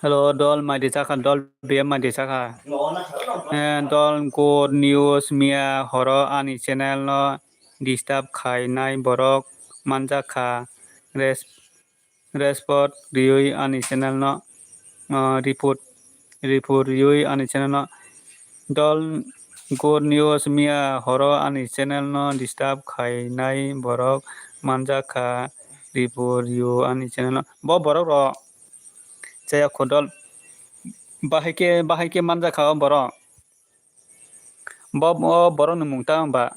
Hello, dol maidi sakha, dol B M maidi sakha. Eh, dol good news, miya horo ani channel no disturb khainai borok manjakha. Res-, Respect riui ani channel no, ah, report, report riui ani channel no. Dol good news, miya horo ani channel no disturb khainai borok manjakha, report riui ani channel no. Bo borok rok chaya kho dol. Bahai khe, bahai khe manjakha o borok. Bo, o borok ni mung ta wng ba?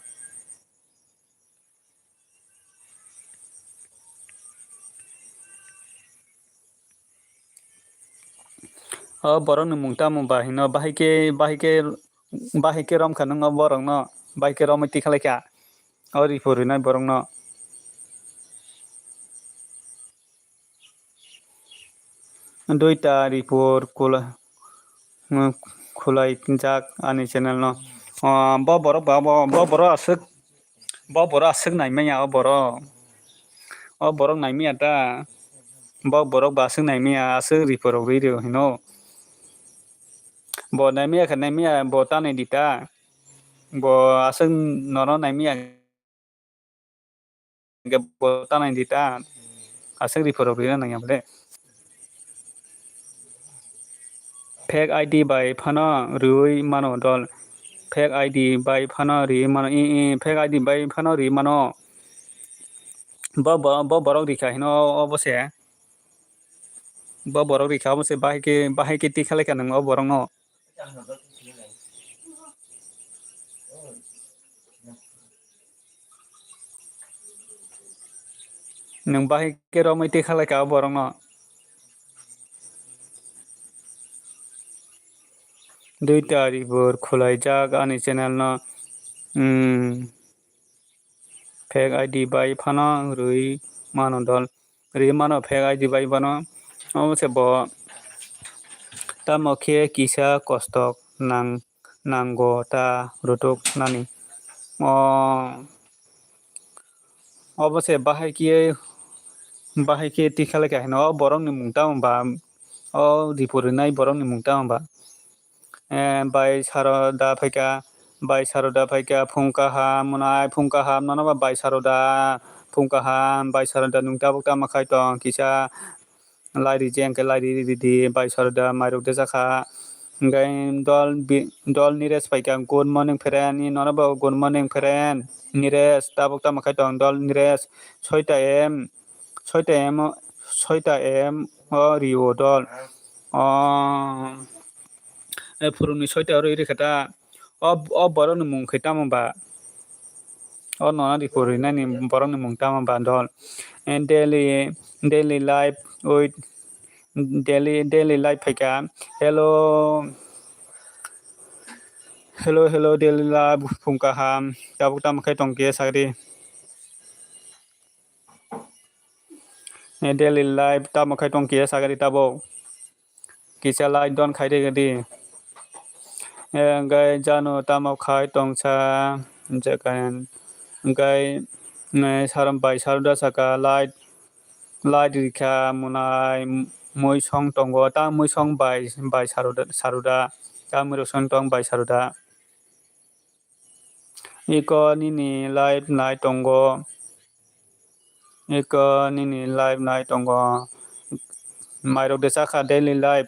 O borok ni mung tamo ba hino, bahai khe, bahai khe, bahai khe rom kha nung o borok no, bahai khe romwi tikha lai kha o report rinai borok no. Duita report kula-, khulai jak ani channel no. Ah, bo borok ba, bo, bo borok aswk, bo borok aswk naimanya o borok. O borok naimanya ta. Bo borok ba aswk naimanya, aswk report rok rwi rw hino. Bo naimanya khe naimanya, bo tanwi di ta. Bo aswk nono naimanya. Hingke bo tanai di ta, aswk report rok rina nangya bole. Fake I D bai phano rwi mano dol. Fake I D bai phano rwi mano, i, i, fake I D bai phano rwi mano. Bo, bo, bo borok rikha hino obo se. Bo borok rikha obo se, bahai khe, bahai khe tikha laikha nang o borok no. Nwng bahai khe romwi tikha laikha o borok no. Duita report khulai jak ani channel no. Hmm. Fake I D bai phano rwi mano dol. Rwi mano fake I D bai phano. Omo se bo tamo khe kisa kostok nang, nango ta rutuk nani. O, obo se bahai khe, bahai khe tikha laikha hino o borok ni mung tamo ba, o report rwnai borok ni mung tamo ba. Eh, bai Saroda phaikha, bai Saroda phaikha, phung kaham, mwnai phung kaham, nono ba bai Saroda phung kaham, bai Saroda nwng tabuk tamo khai tong, kisa lai rije, hwnkhe lai ri, ri, ri, ri, bai Saroda mairok de jakha. Hwnkhe dol bi-, dol Nires phaikha, good morning friend, nono bo good morning friend, Nires, tabuk tamo khai tong, dol Nires, soita em, soita em, soita em o rio dol. O, e, phuruni soita oro iri khe ta. O, o borokni mung khe tamo ba? O nona di pori nani borokni mung tamo ba dol? E, daily, daily life with, daily, daily life phaikha. Hello. Hello, hello, daily life phung kaham. Tabuk tamo khe tong khe sagri. E, daily life tamo khai tong khe sagari tabuk. Kisa like don khai rega di. E, hwnkhe jano tamo khai tongsa, hwnkhe, hwnkhe, e, sarom bai saroda saka light, light rikha mwnai mui song tongo, ta mui song bai, bai saroda, saroda, ta mui rok song tong bai saroda. Iko nini live nai tongo. Iko nini live nai tongo. Mairok de chakha daily live.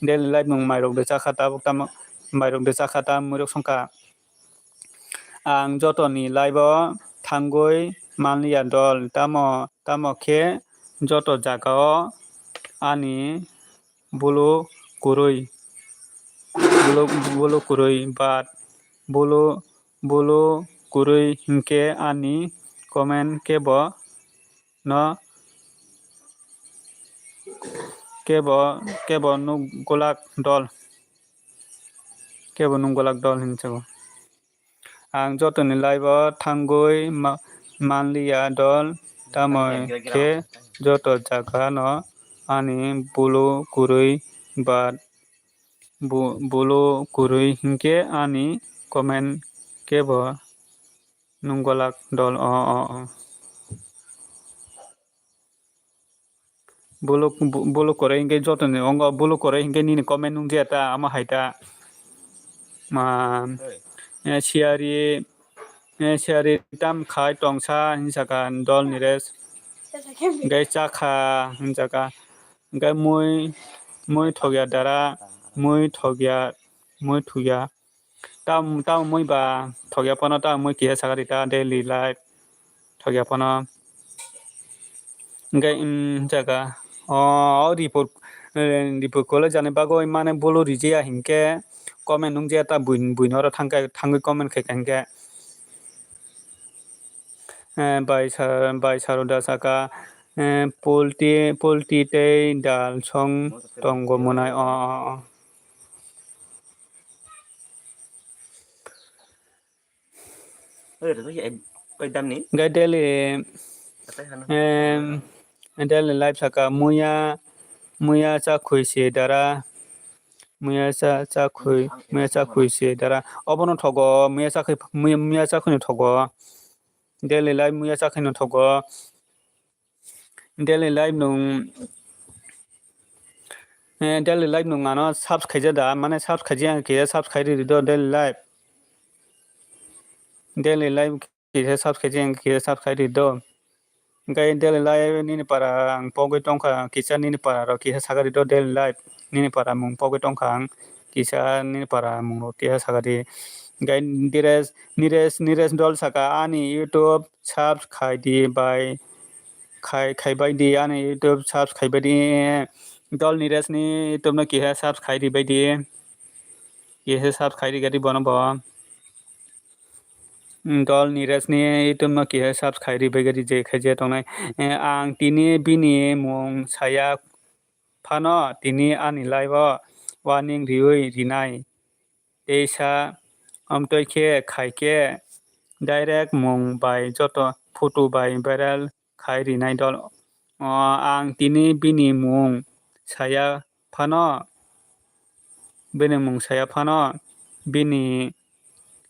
Daily live nwng mairok de chakha tabuk tamo, mairok de chakha ta mwrwk songkha. Ang jotoni live o thangwi manliya dol, tamo, tamo khe joto jaga o ani bulu kwrwi, bulu, bulu kwrwi, but bulu, bulu kwrwi hinkhe ani comment kebo no, kebo, kebo nuk gwlak dol, kebo nuk gwlak dol hinwi sago. Ang jotoni live o thangwi ma-, manliya dol, tamo khe joto jaga no ani bulu kwrwi ba bu-, bulu kwrwi hinkhe ani comment kebo nuk gwlak dol o, o, o. Bulu, bu-, bulu kwrwi hinkhe jotoni ongo, bulu kwrwi hinkhe nini comment nung jeta, amo hai ta. Ma, eh, siyari, eh, siyari tam khai tongsa hinsaka dol ni rest. Hinkhe chakha hinsaka. Hinkhe mui, mui thokya dara, mui thokya, mui thukya. Tam, tam mui ba thokya phano, tam mui kiya sakari ta daily life thokya phano. Hinkhe, um, jaga, o, o report, eh, report college ani bagwi mane bolo rijaya hinkhe comment nung jaya ta buini, buini oro thangkhe, thangwi comment khaikha hinkhe. Eh, bai sa-, bai saroda saka, eh, polti, polti tei dal song tongo mwnai, o, o, o. Gai daily, em, daily life saka muya, Muya cha khui se dara. Muya cha, cha khui, muya cha khui se dara. Obono thogo, muya cha khui, muya, muya cha khui no thogo. Daily life muya cha khui no thogo. Daily life nung, eh, daily life nung ano subs khaija da, mane subs khaija ang khe subs khai ri do daily life. Daily life kisa subscribe, kisa subscribe ri do. Hingke daily life nini para ang pogwi tongkha, kisa nini para rok kisa sakari do daily life. Nini para mung pogwi tongkha ang, kisa nini para mung rok kisa sakari. Hingke Nires, Nires, Nires dol saka ani YouTube subs khai di bai, khai, khai bai di ani YouTube subs khai bai di. Dol Nires ni YouTube no kisa subs khai di bai di. Kisa subs khai di gari bono bo. Dol Niraj ni YouTube no kisa subscribe ri bai gari je khaija tongnai. Eh, ang tini bini mung saya phano tini ani live o warning riwi rinai. Teisa amtoi khe khai khe direct mung bai joto photo bai viral khai rinai dol. O, ang tini bini mung saya phano, bini mung saya phano, bini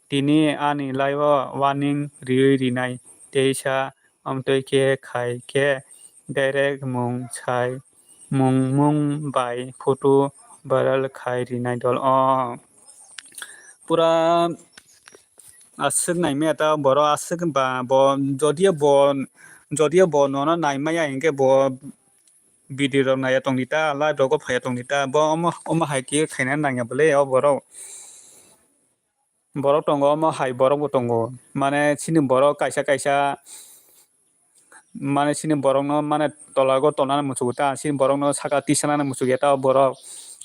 tini ani live o warning riwi rinai. Teisa amtoi khe khai khe direct mung sai, mung, mung bai photo viral khai rinai dol. O, pura aswk naimaya ta borok aswk ba bo jodio bo, jodio bo nono naimaya hinkhe bo video rok naiya tongdi ta, live rogo phaiya tongdi ta, bo omo, omo hai khe khaina nangya bwle o borok. Borok tongo, omo hai borok bo tongo, mane chini borok kaisa kaisa, mane chini borok no mane tola go tolnani muchugo ta, chini borok no saka tisanani muchugya ta o borok,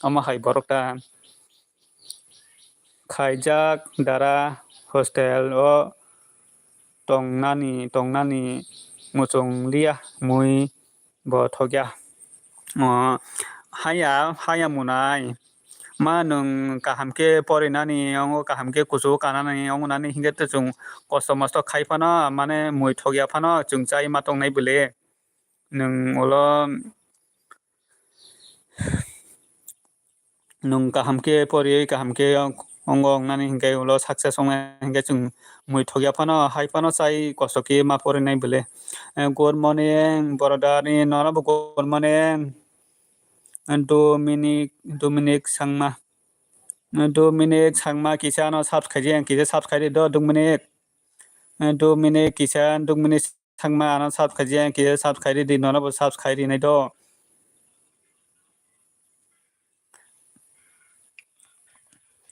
omo hai borok ta. Khaijak dara hostel o tongnani, tongnani muchung liya mui bo thokya. O, haya, haya munai. Ma nwng kaham khe porinani, ongo kaham khe kuchugo kanani, ongo nani hinkhe to chwng kosto mosto khai phano, mane mui thokya phano chwng chai ma tongnai bwle. Nwng ulo nwng kaham khe poriwi kaham khe ongo wngnani hinkhe ulo success wngnai hinkhe chwng mui thokya phano hai phano chai kosto khe ma porinai bwle. Eh, good morning, brother ni nono bo good morning. Eh, Dominic, Dominic Sangma. Eh, Dominic Sangma kisa ano subscribe, kisa subscribe do Dominic. Eh, Dominic kisa, Dominic Sangma ano subscribe, kisa subscribe di, nono bo subscribe rinai do.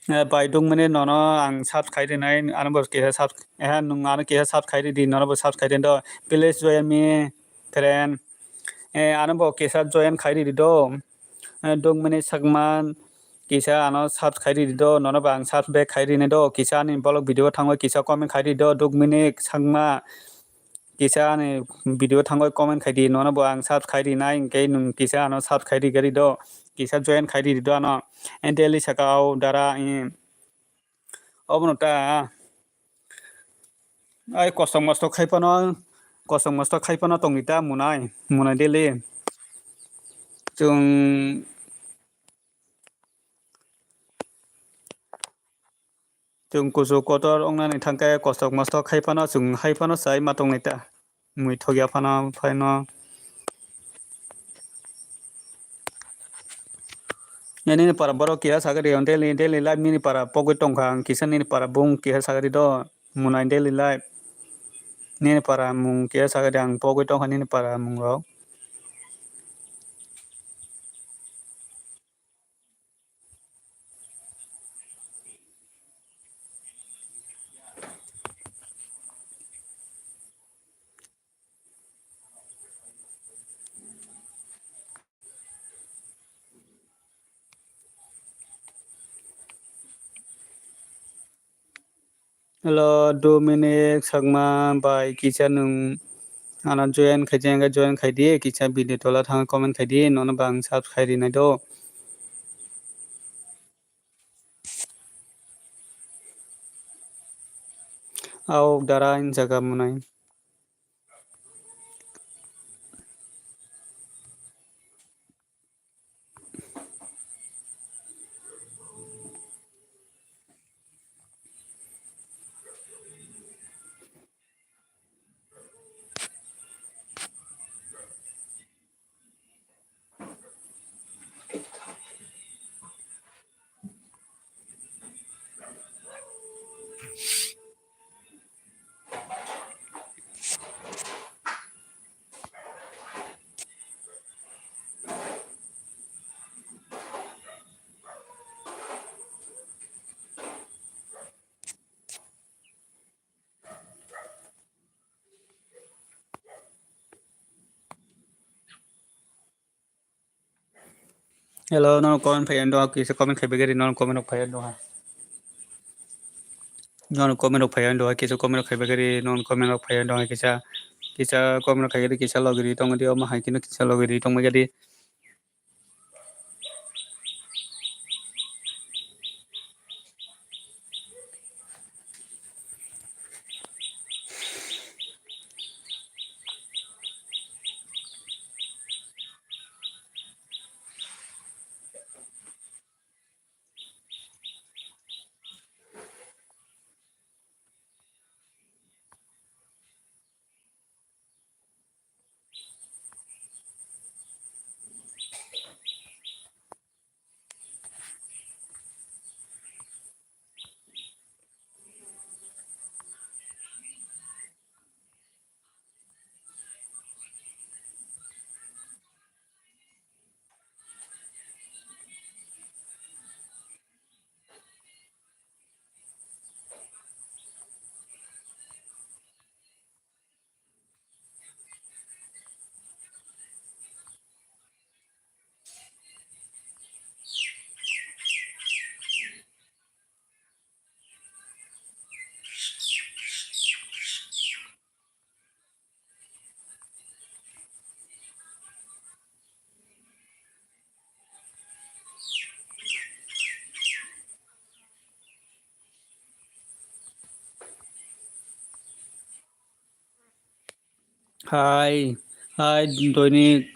Eh, bai dungmani nono ang subscribe rinai, ano bo kisa subs-, eh, nwng ano kisa subscribe ridi, nono bo subscribe rido. Please join me, friend. Eh, ano bo kisa join khai ridi do. Eh, dungmani Sangma kisa ano subscribe ridi do, nono bo ang subscribe khai rinai do. Kisa ani vlog video thango kisa comment khai ridi do, dungmani Sangma. Kisa ani video thango comment khai di, nono bo ang subscribe rinai, hinkhe nwng kisa ano subscribe ri gari do, kisa join khai di do ano. Eh, daily saka o dara, eh, obono ta. Ai kosto mosto khai phano, kosto mosto khai phano tongdi ta munai, munai daily. Chwng Chwng kuchuk kotor wngnani thangkhe kostok mostok khai phano chwng hai phano chai ma tongnai ta. Mui thokya phano phaino. Nini para borok keha sagari on daily, daily life nini para pogwi tongkha ang kisa nini para bung keha sagari do munai daily life. Nini para mung keha sagari ang pogwi tongkha nini para mung rok. Hello, Dominic Sakma bai kisa nwng ano join khaijak, join khaidi, kisa video tola thang comment khaidi, nono bang subscribe rinai do. Auk dara in jaga munai. Hello, nono comment phai ando, kisa comment khai bagari, nono comment rok phai ando ha. Nono comment rok phai ando ha, kisa comment rok khai bagari, nono comment rok phai ando ha, kisa, kisa comment rok khai gari, kisa logiri tong di, omo hai kino kisa logiri tong bagari. Hai, hai, Doinik,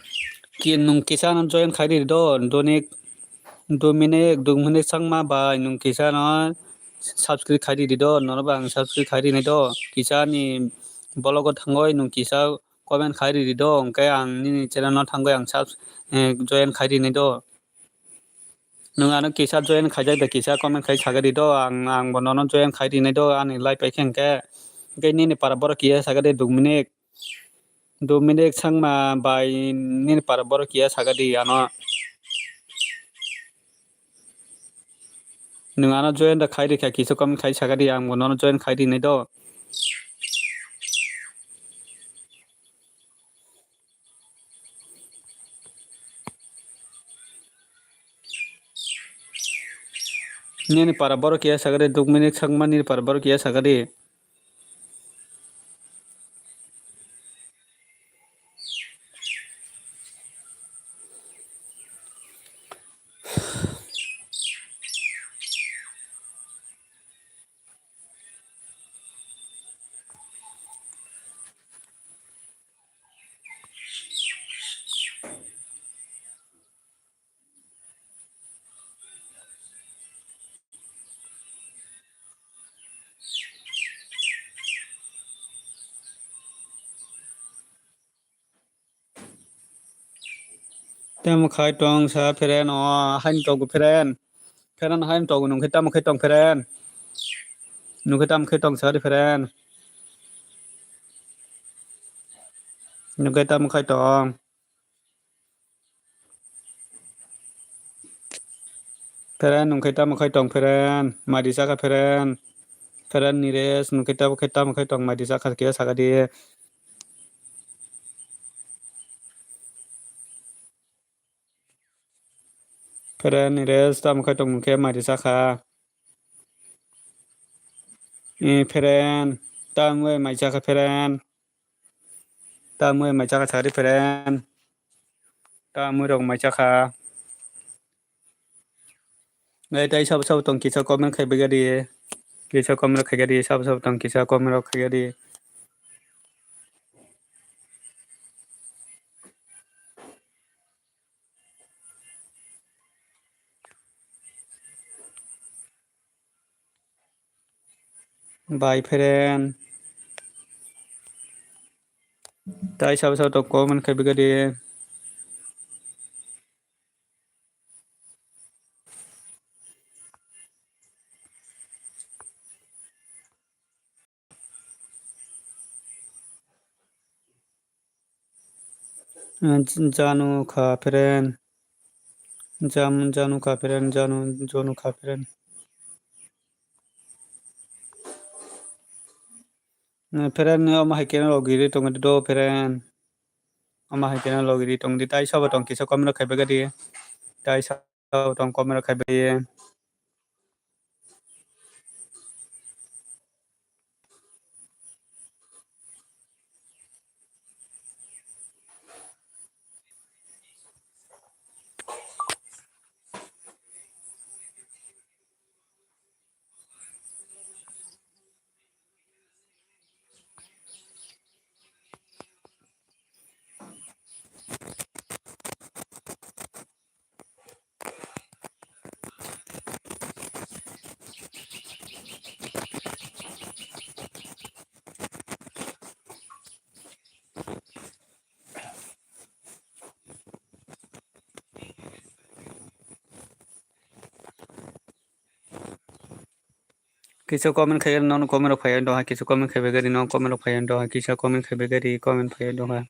ki-, nwng kisa no join khai di do, Doinik, Dominik, Dominik Changma bai nwng kisa no subscribe khai di do, nono bo ang subscribe khai rinai do, kisa ni vlog o thangoi nwng kisa comment khai di do, hwnkhe ang nini channel no thangoi ang subs-, eh, join khai rinai do. Nwng ano kisa join khaijak de, kisa comment khai sagadi do, ang, ang bo nono join khai rinai do, ani live paikhe hwnkhe. Hwnkhe nini para borok kisa sagadi Dominik, Dominik Changma bai nini para borok kisa sagadi ano. Nwng ano join da khai rikha, kisa comment khai sagadi, ang bo nono join khai rinai do. Nini para borok kisa sagadi, Dominik Changma nini para borok kisa sagadi. Tamo khai tong sa friend, o hain togo friend. Friend hain togo nung khe tamo khai tong friend. Nung khe tamo khai tong sa friend. Nung khe tamo khai tong. Friend nung khe tamo khai tong friend. Madi saka friend. Friend Nires nung khe tamo khai tong, madi saka khe saka di. Friend Nires tamo khai tong mung khe mari sakha. Eh, friend, tamo mai sakha friend. Tamo mai sakha sari friend. Tamo rok mai sakha. Nai tai sabo sabo tong kisa comment khai bagadi. Kisa comment rok khai gadi, sabo sabo tong kisa comment rok khai gadi. Bai friend. Tai sabo sabo tong comment khai bagadi. Janu kha friend. Jam, janu kha friend, janu, janu kha friend. Friend ni omo hai khe no logiri tong di do friend. Omo hai khe no logiri tong di, tai sabo tong kisa comment rok khai bagadi. Tai sa tong comment rok khai bai. Kisa comment khai nono comment rok phai do ha, kisa comment khai begari no comment rok phai do ha, kisa comment khai begari comment phai do ha.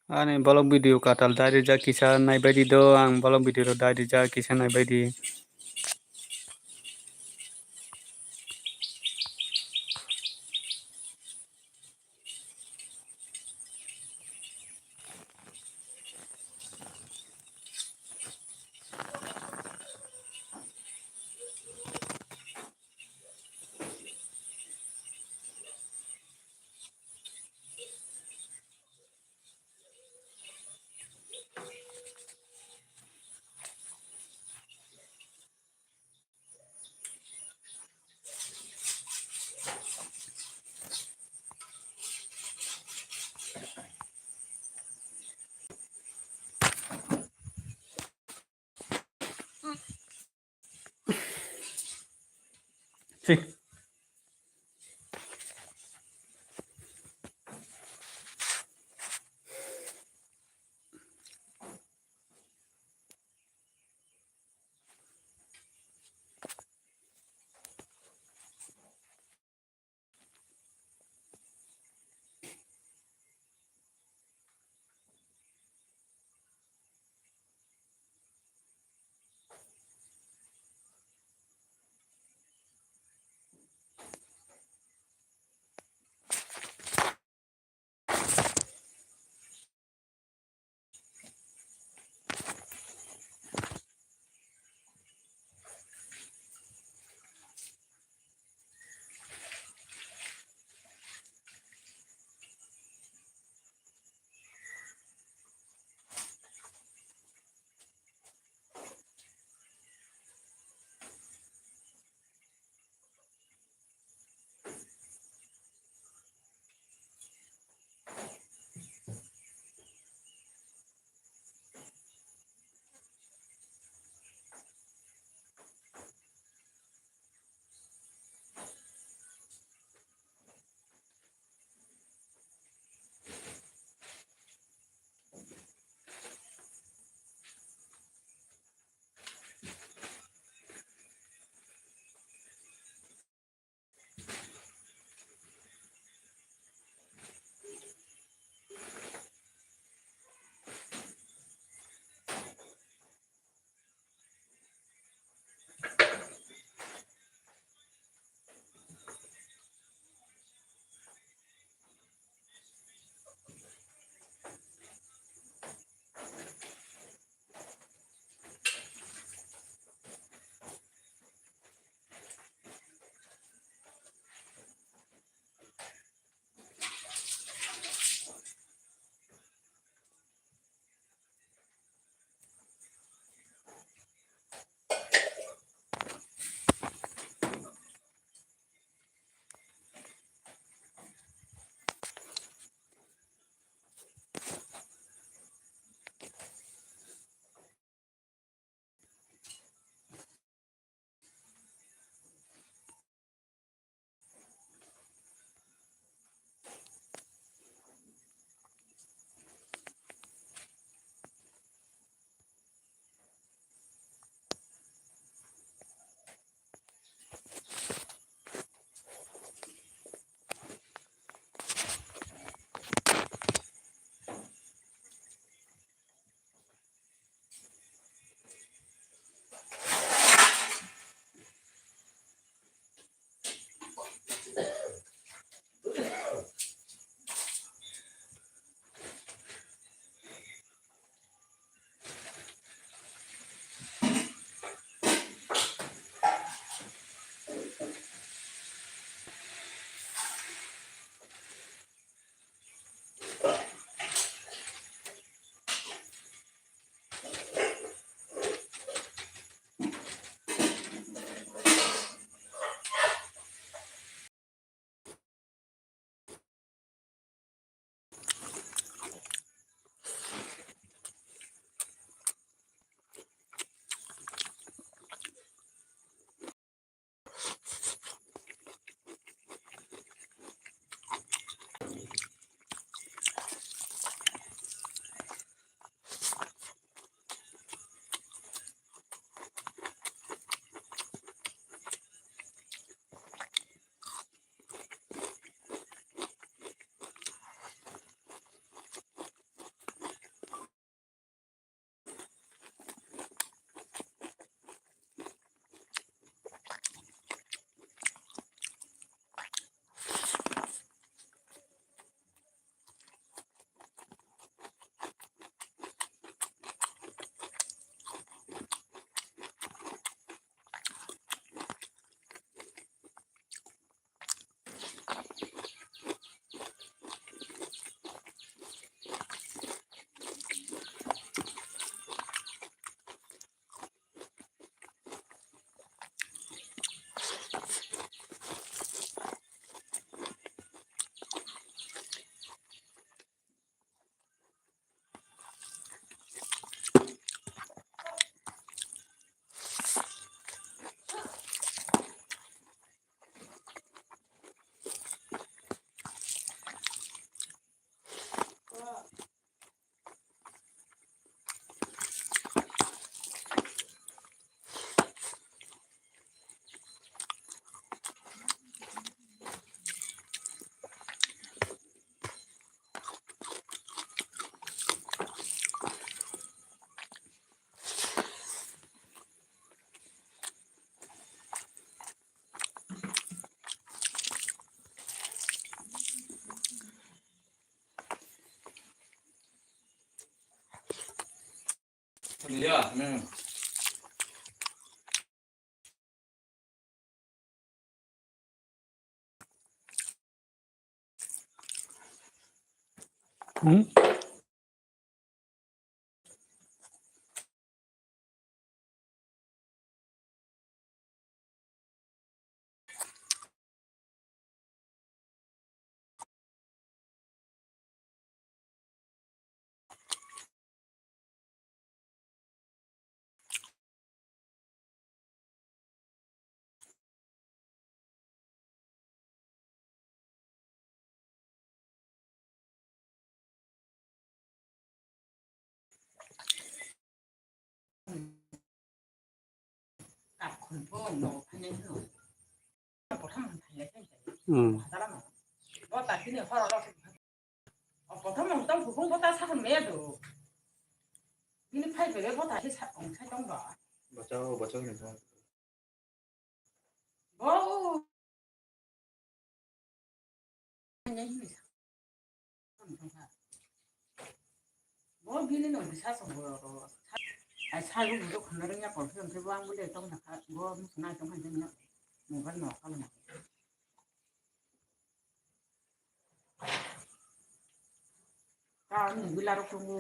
Ani vlog video katal dai rijak kisa naibai di do, ang vlog video rok dai rijak kisa naibai di. Ya, hmm. Hmm? Hmm. Bo ta tini horo rok. O kothoma hwnkhe tong kuphung bo ta sakon maya do. Bini phai phai bo ta khe sa-, ong sai tong ba. Bachao, bachao hino tong. Bo. Bo bini no bisa song bo. Ai sai bo bujo khana rengya kol khe hwnkhe bo ang bo le tong na kha. Bo mukhna tong khan jeng na. Mobile no kala na. Tamni bwlarok tongo,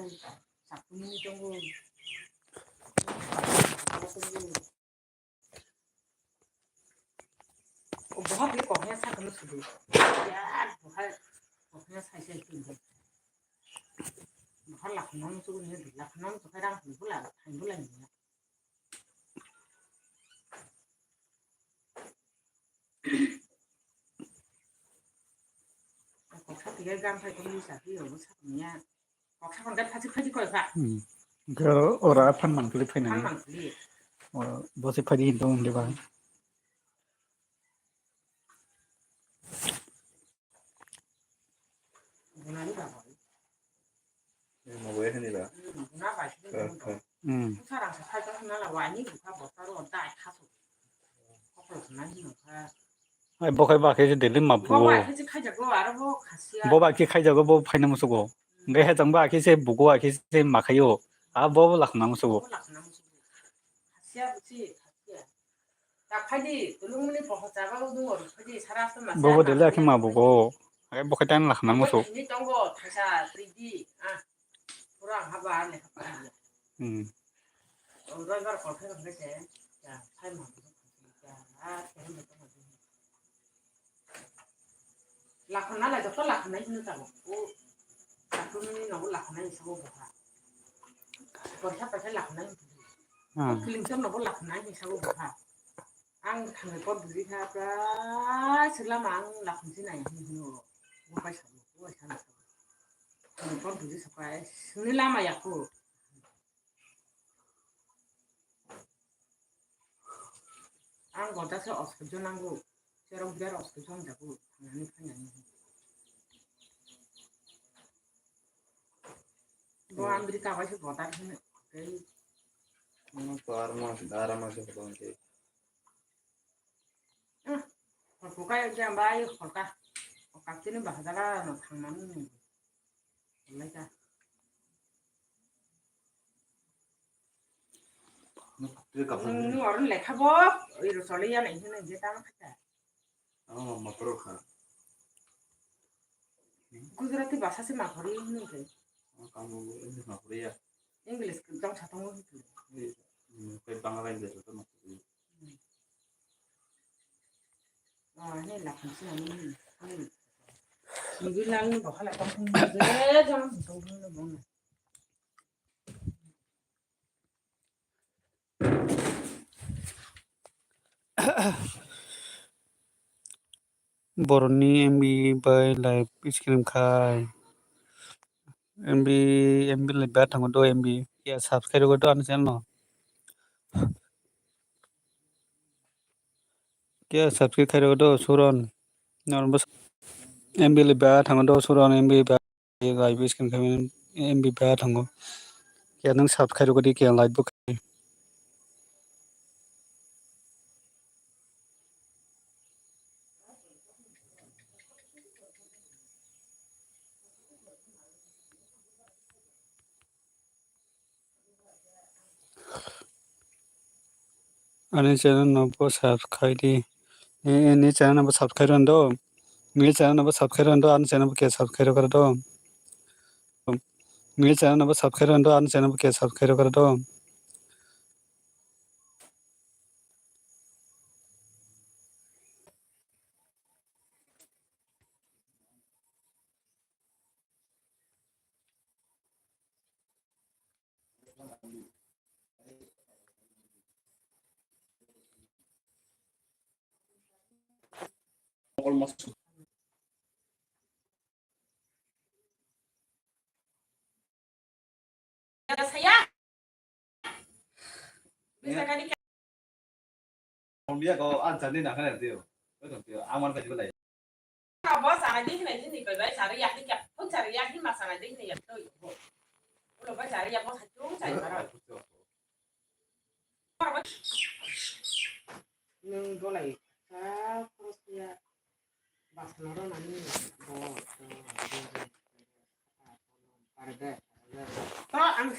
sakuni tongo, tongo. O boha bini kokya sakano sudu. Ya, boha kokya sai sai tongo. Boha lakhno sudu ni, lakhno sudu khai rang bula, khai bula ni. Koksa tiga gang khai kong misa tiyo, bwsa tongya. Koksa kon gat phachi phachi koi kha. Hmm. Hwnkhe ora phan man kuli phainani. Phan man kuli. O, bosi phaidi hinto hwnde ba. Bunani ba koi. Mo bai hani ba. Hmm, buna bai koi. Hmm. Bwsa rang sa khai kong na la wani bukha bota ro dai khaso. Koklo khna hino kha. Ai, bo khai ba khe se daily ma buo. Bo ba khe se khaijago, aro bo khasiya. Bo ba khe khaijago, bo phaina musugo. Hwnkhe hejang ba khe se bugo, a khe se ma khaio. A bo lakhna musugo. Bo lakhna musugo. Khasiya busi, khasiya. Ta phaidi, tulungni boho chaga udung oro phaidi, sara aswk ma. Bo bo daily a khe ma bugo. Ai, bo khai tan lakhna musugo. Bo tongo, thaisa, three D, ah. Pura haba, lekha pora. Hmm. Roibar kol khe hwnkhe se, ya, sai ma, ya, a, khe hwnkhe tongma di. Lakhna lai joto lakhna hino tamo. O, lakhna ni nogo lakhna ni sabo boha. Paisa paisa lakhna ni. Ah. Kiling cham nogo lakhna ni sabo boha. Ang thangwi pot buji kha, pra, sila ma ang lakhna si nai hino. Bo paisa, bo paisa. Thangwi pot buji sakai, sini lama yaku. Ang gota se osto jo nango. Cherok birar osto jo wng jago. Thangani phainani. Bo America bai se gota hino. Tei Ano to arma, arma se gota hino. Hmm. Holka ya jamba ai holka. Holka tini bahajala no thangmani. Holai ka. Nung, nung oro lekha bo, iro choli ya nai hino je tang kha. Ano ma motor kha. Gujarati bhasha se ma khori hino ke. Ano kamu English ma khori ya. English dong sa tongo hino. Ni, hmm, kai Bangla English to ma khori. Hmm. Oh, ini lakham sini, ini, ini. Ini lagi bahkan lakham sini, je, jangan sini, sini, sini. Boroni M B bai live screen khai. M B, M B le ba thango do M B. Kya subscribe rwgo do ani channel no. Kya subscribe khai rwgo do Suron. Normal M B le ba thango do Suron M B ba. Live screen khai M B ba thango. Kya nang subscribe rwgo di kya like bo khai. Ani channel no bo subscribe di. Ni, ni channel no bo subscribe rw do. Ni channel no bo subscribe rw do, ani channel bo khe subscribe rw do. Ni channel no bo subscribe rw do, ani channel bo khe subscribe rw do. Saya. Bisa kali. Ang biya ko ang chani na khana tio. Ko tong tio. Ang man ka jibalai. Bo sana di khna di ni bai bai sana ya di kya. Phun sana ya di ma sana di khna ya to. Ulo bai sana ya bo sa chung sa mara. Nung bolai sa khorokya. Basna rw nani bo. To ang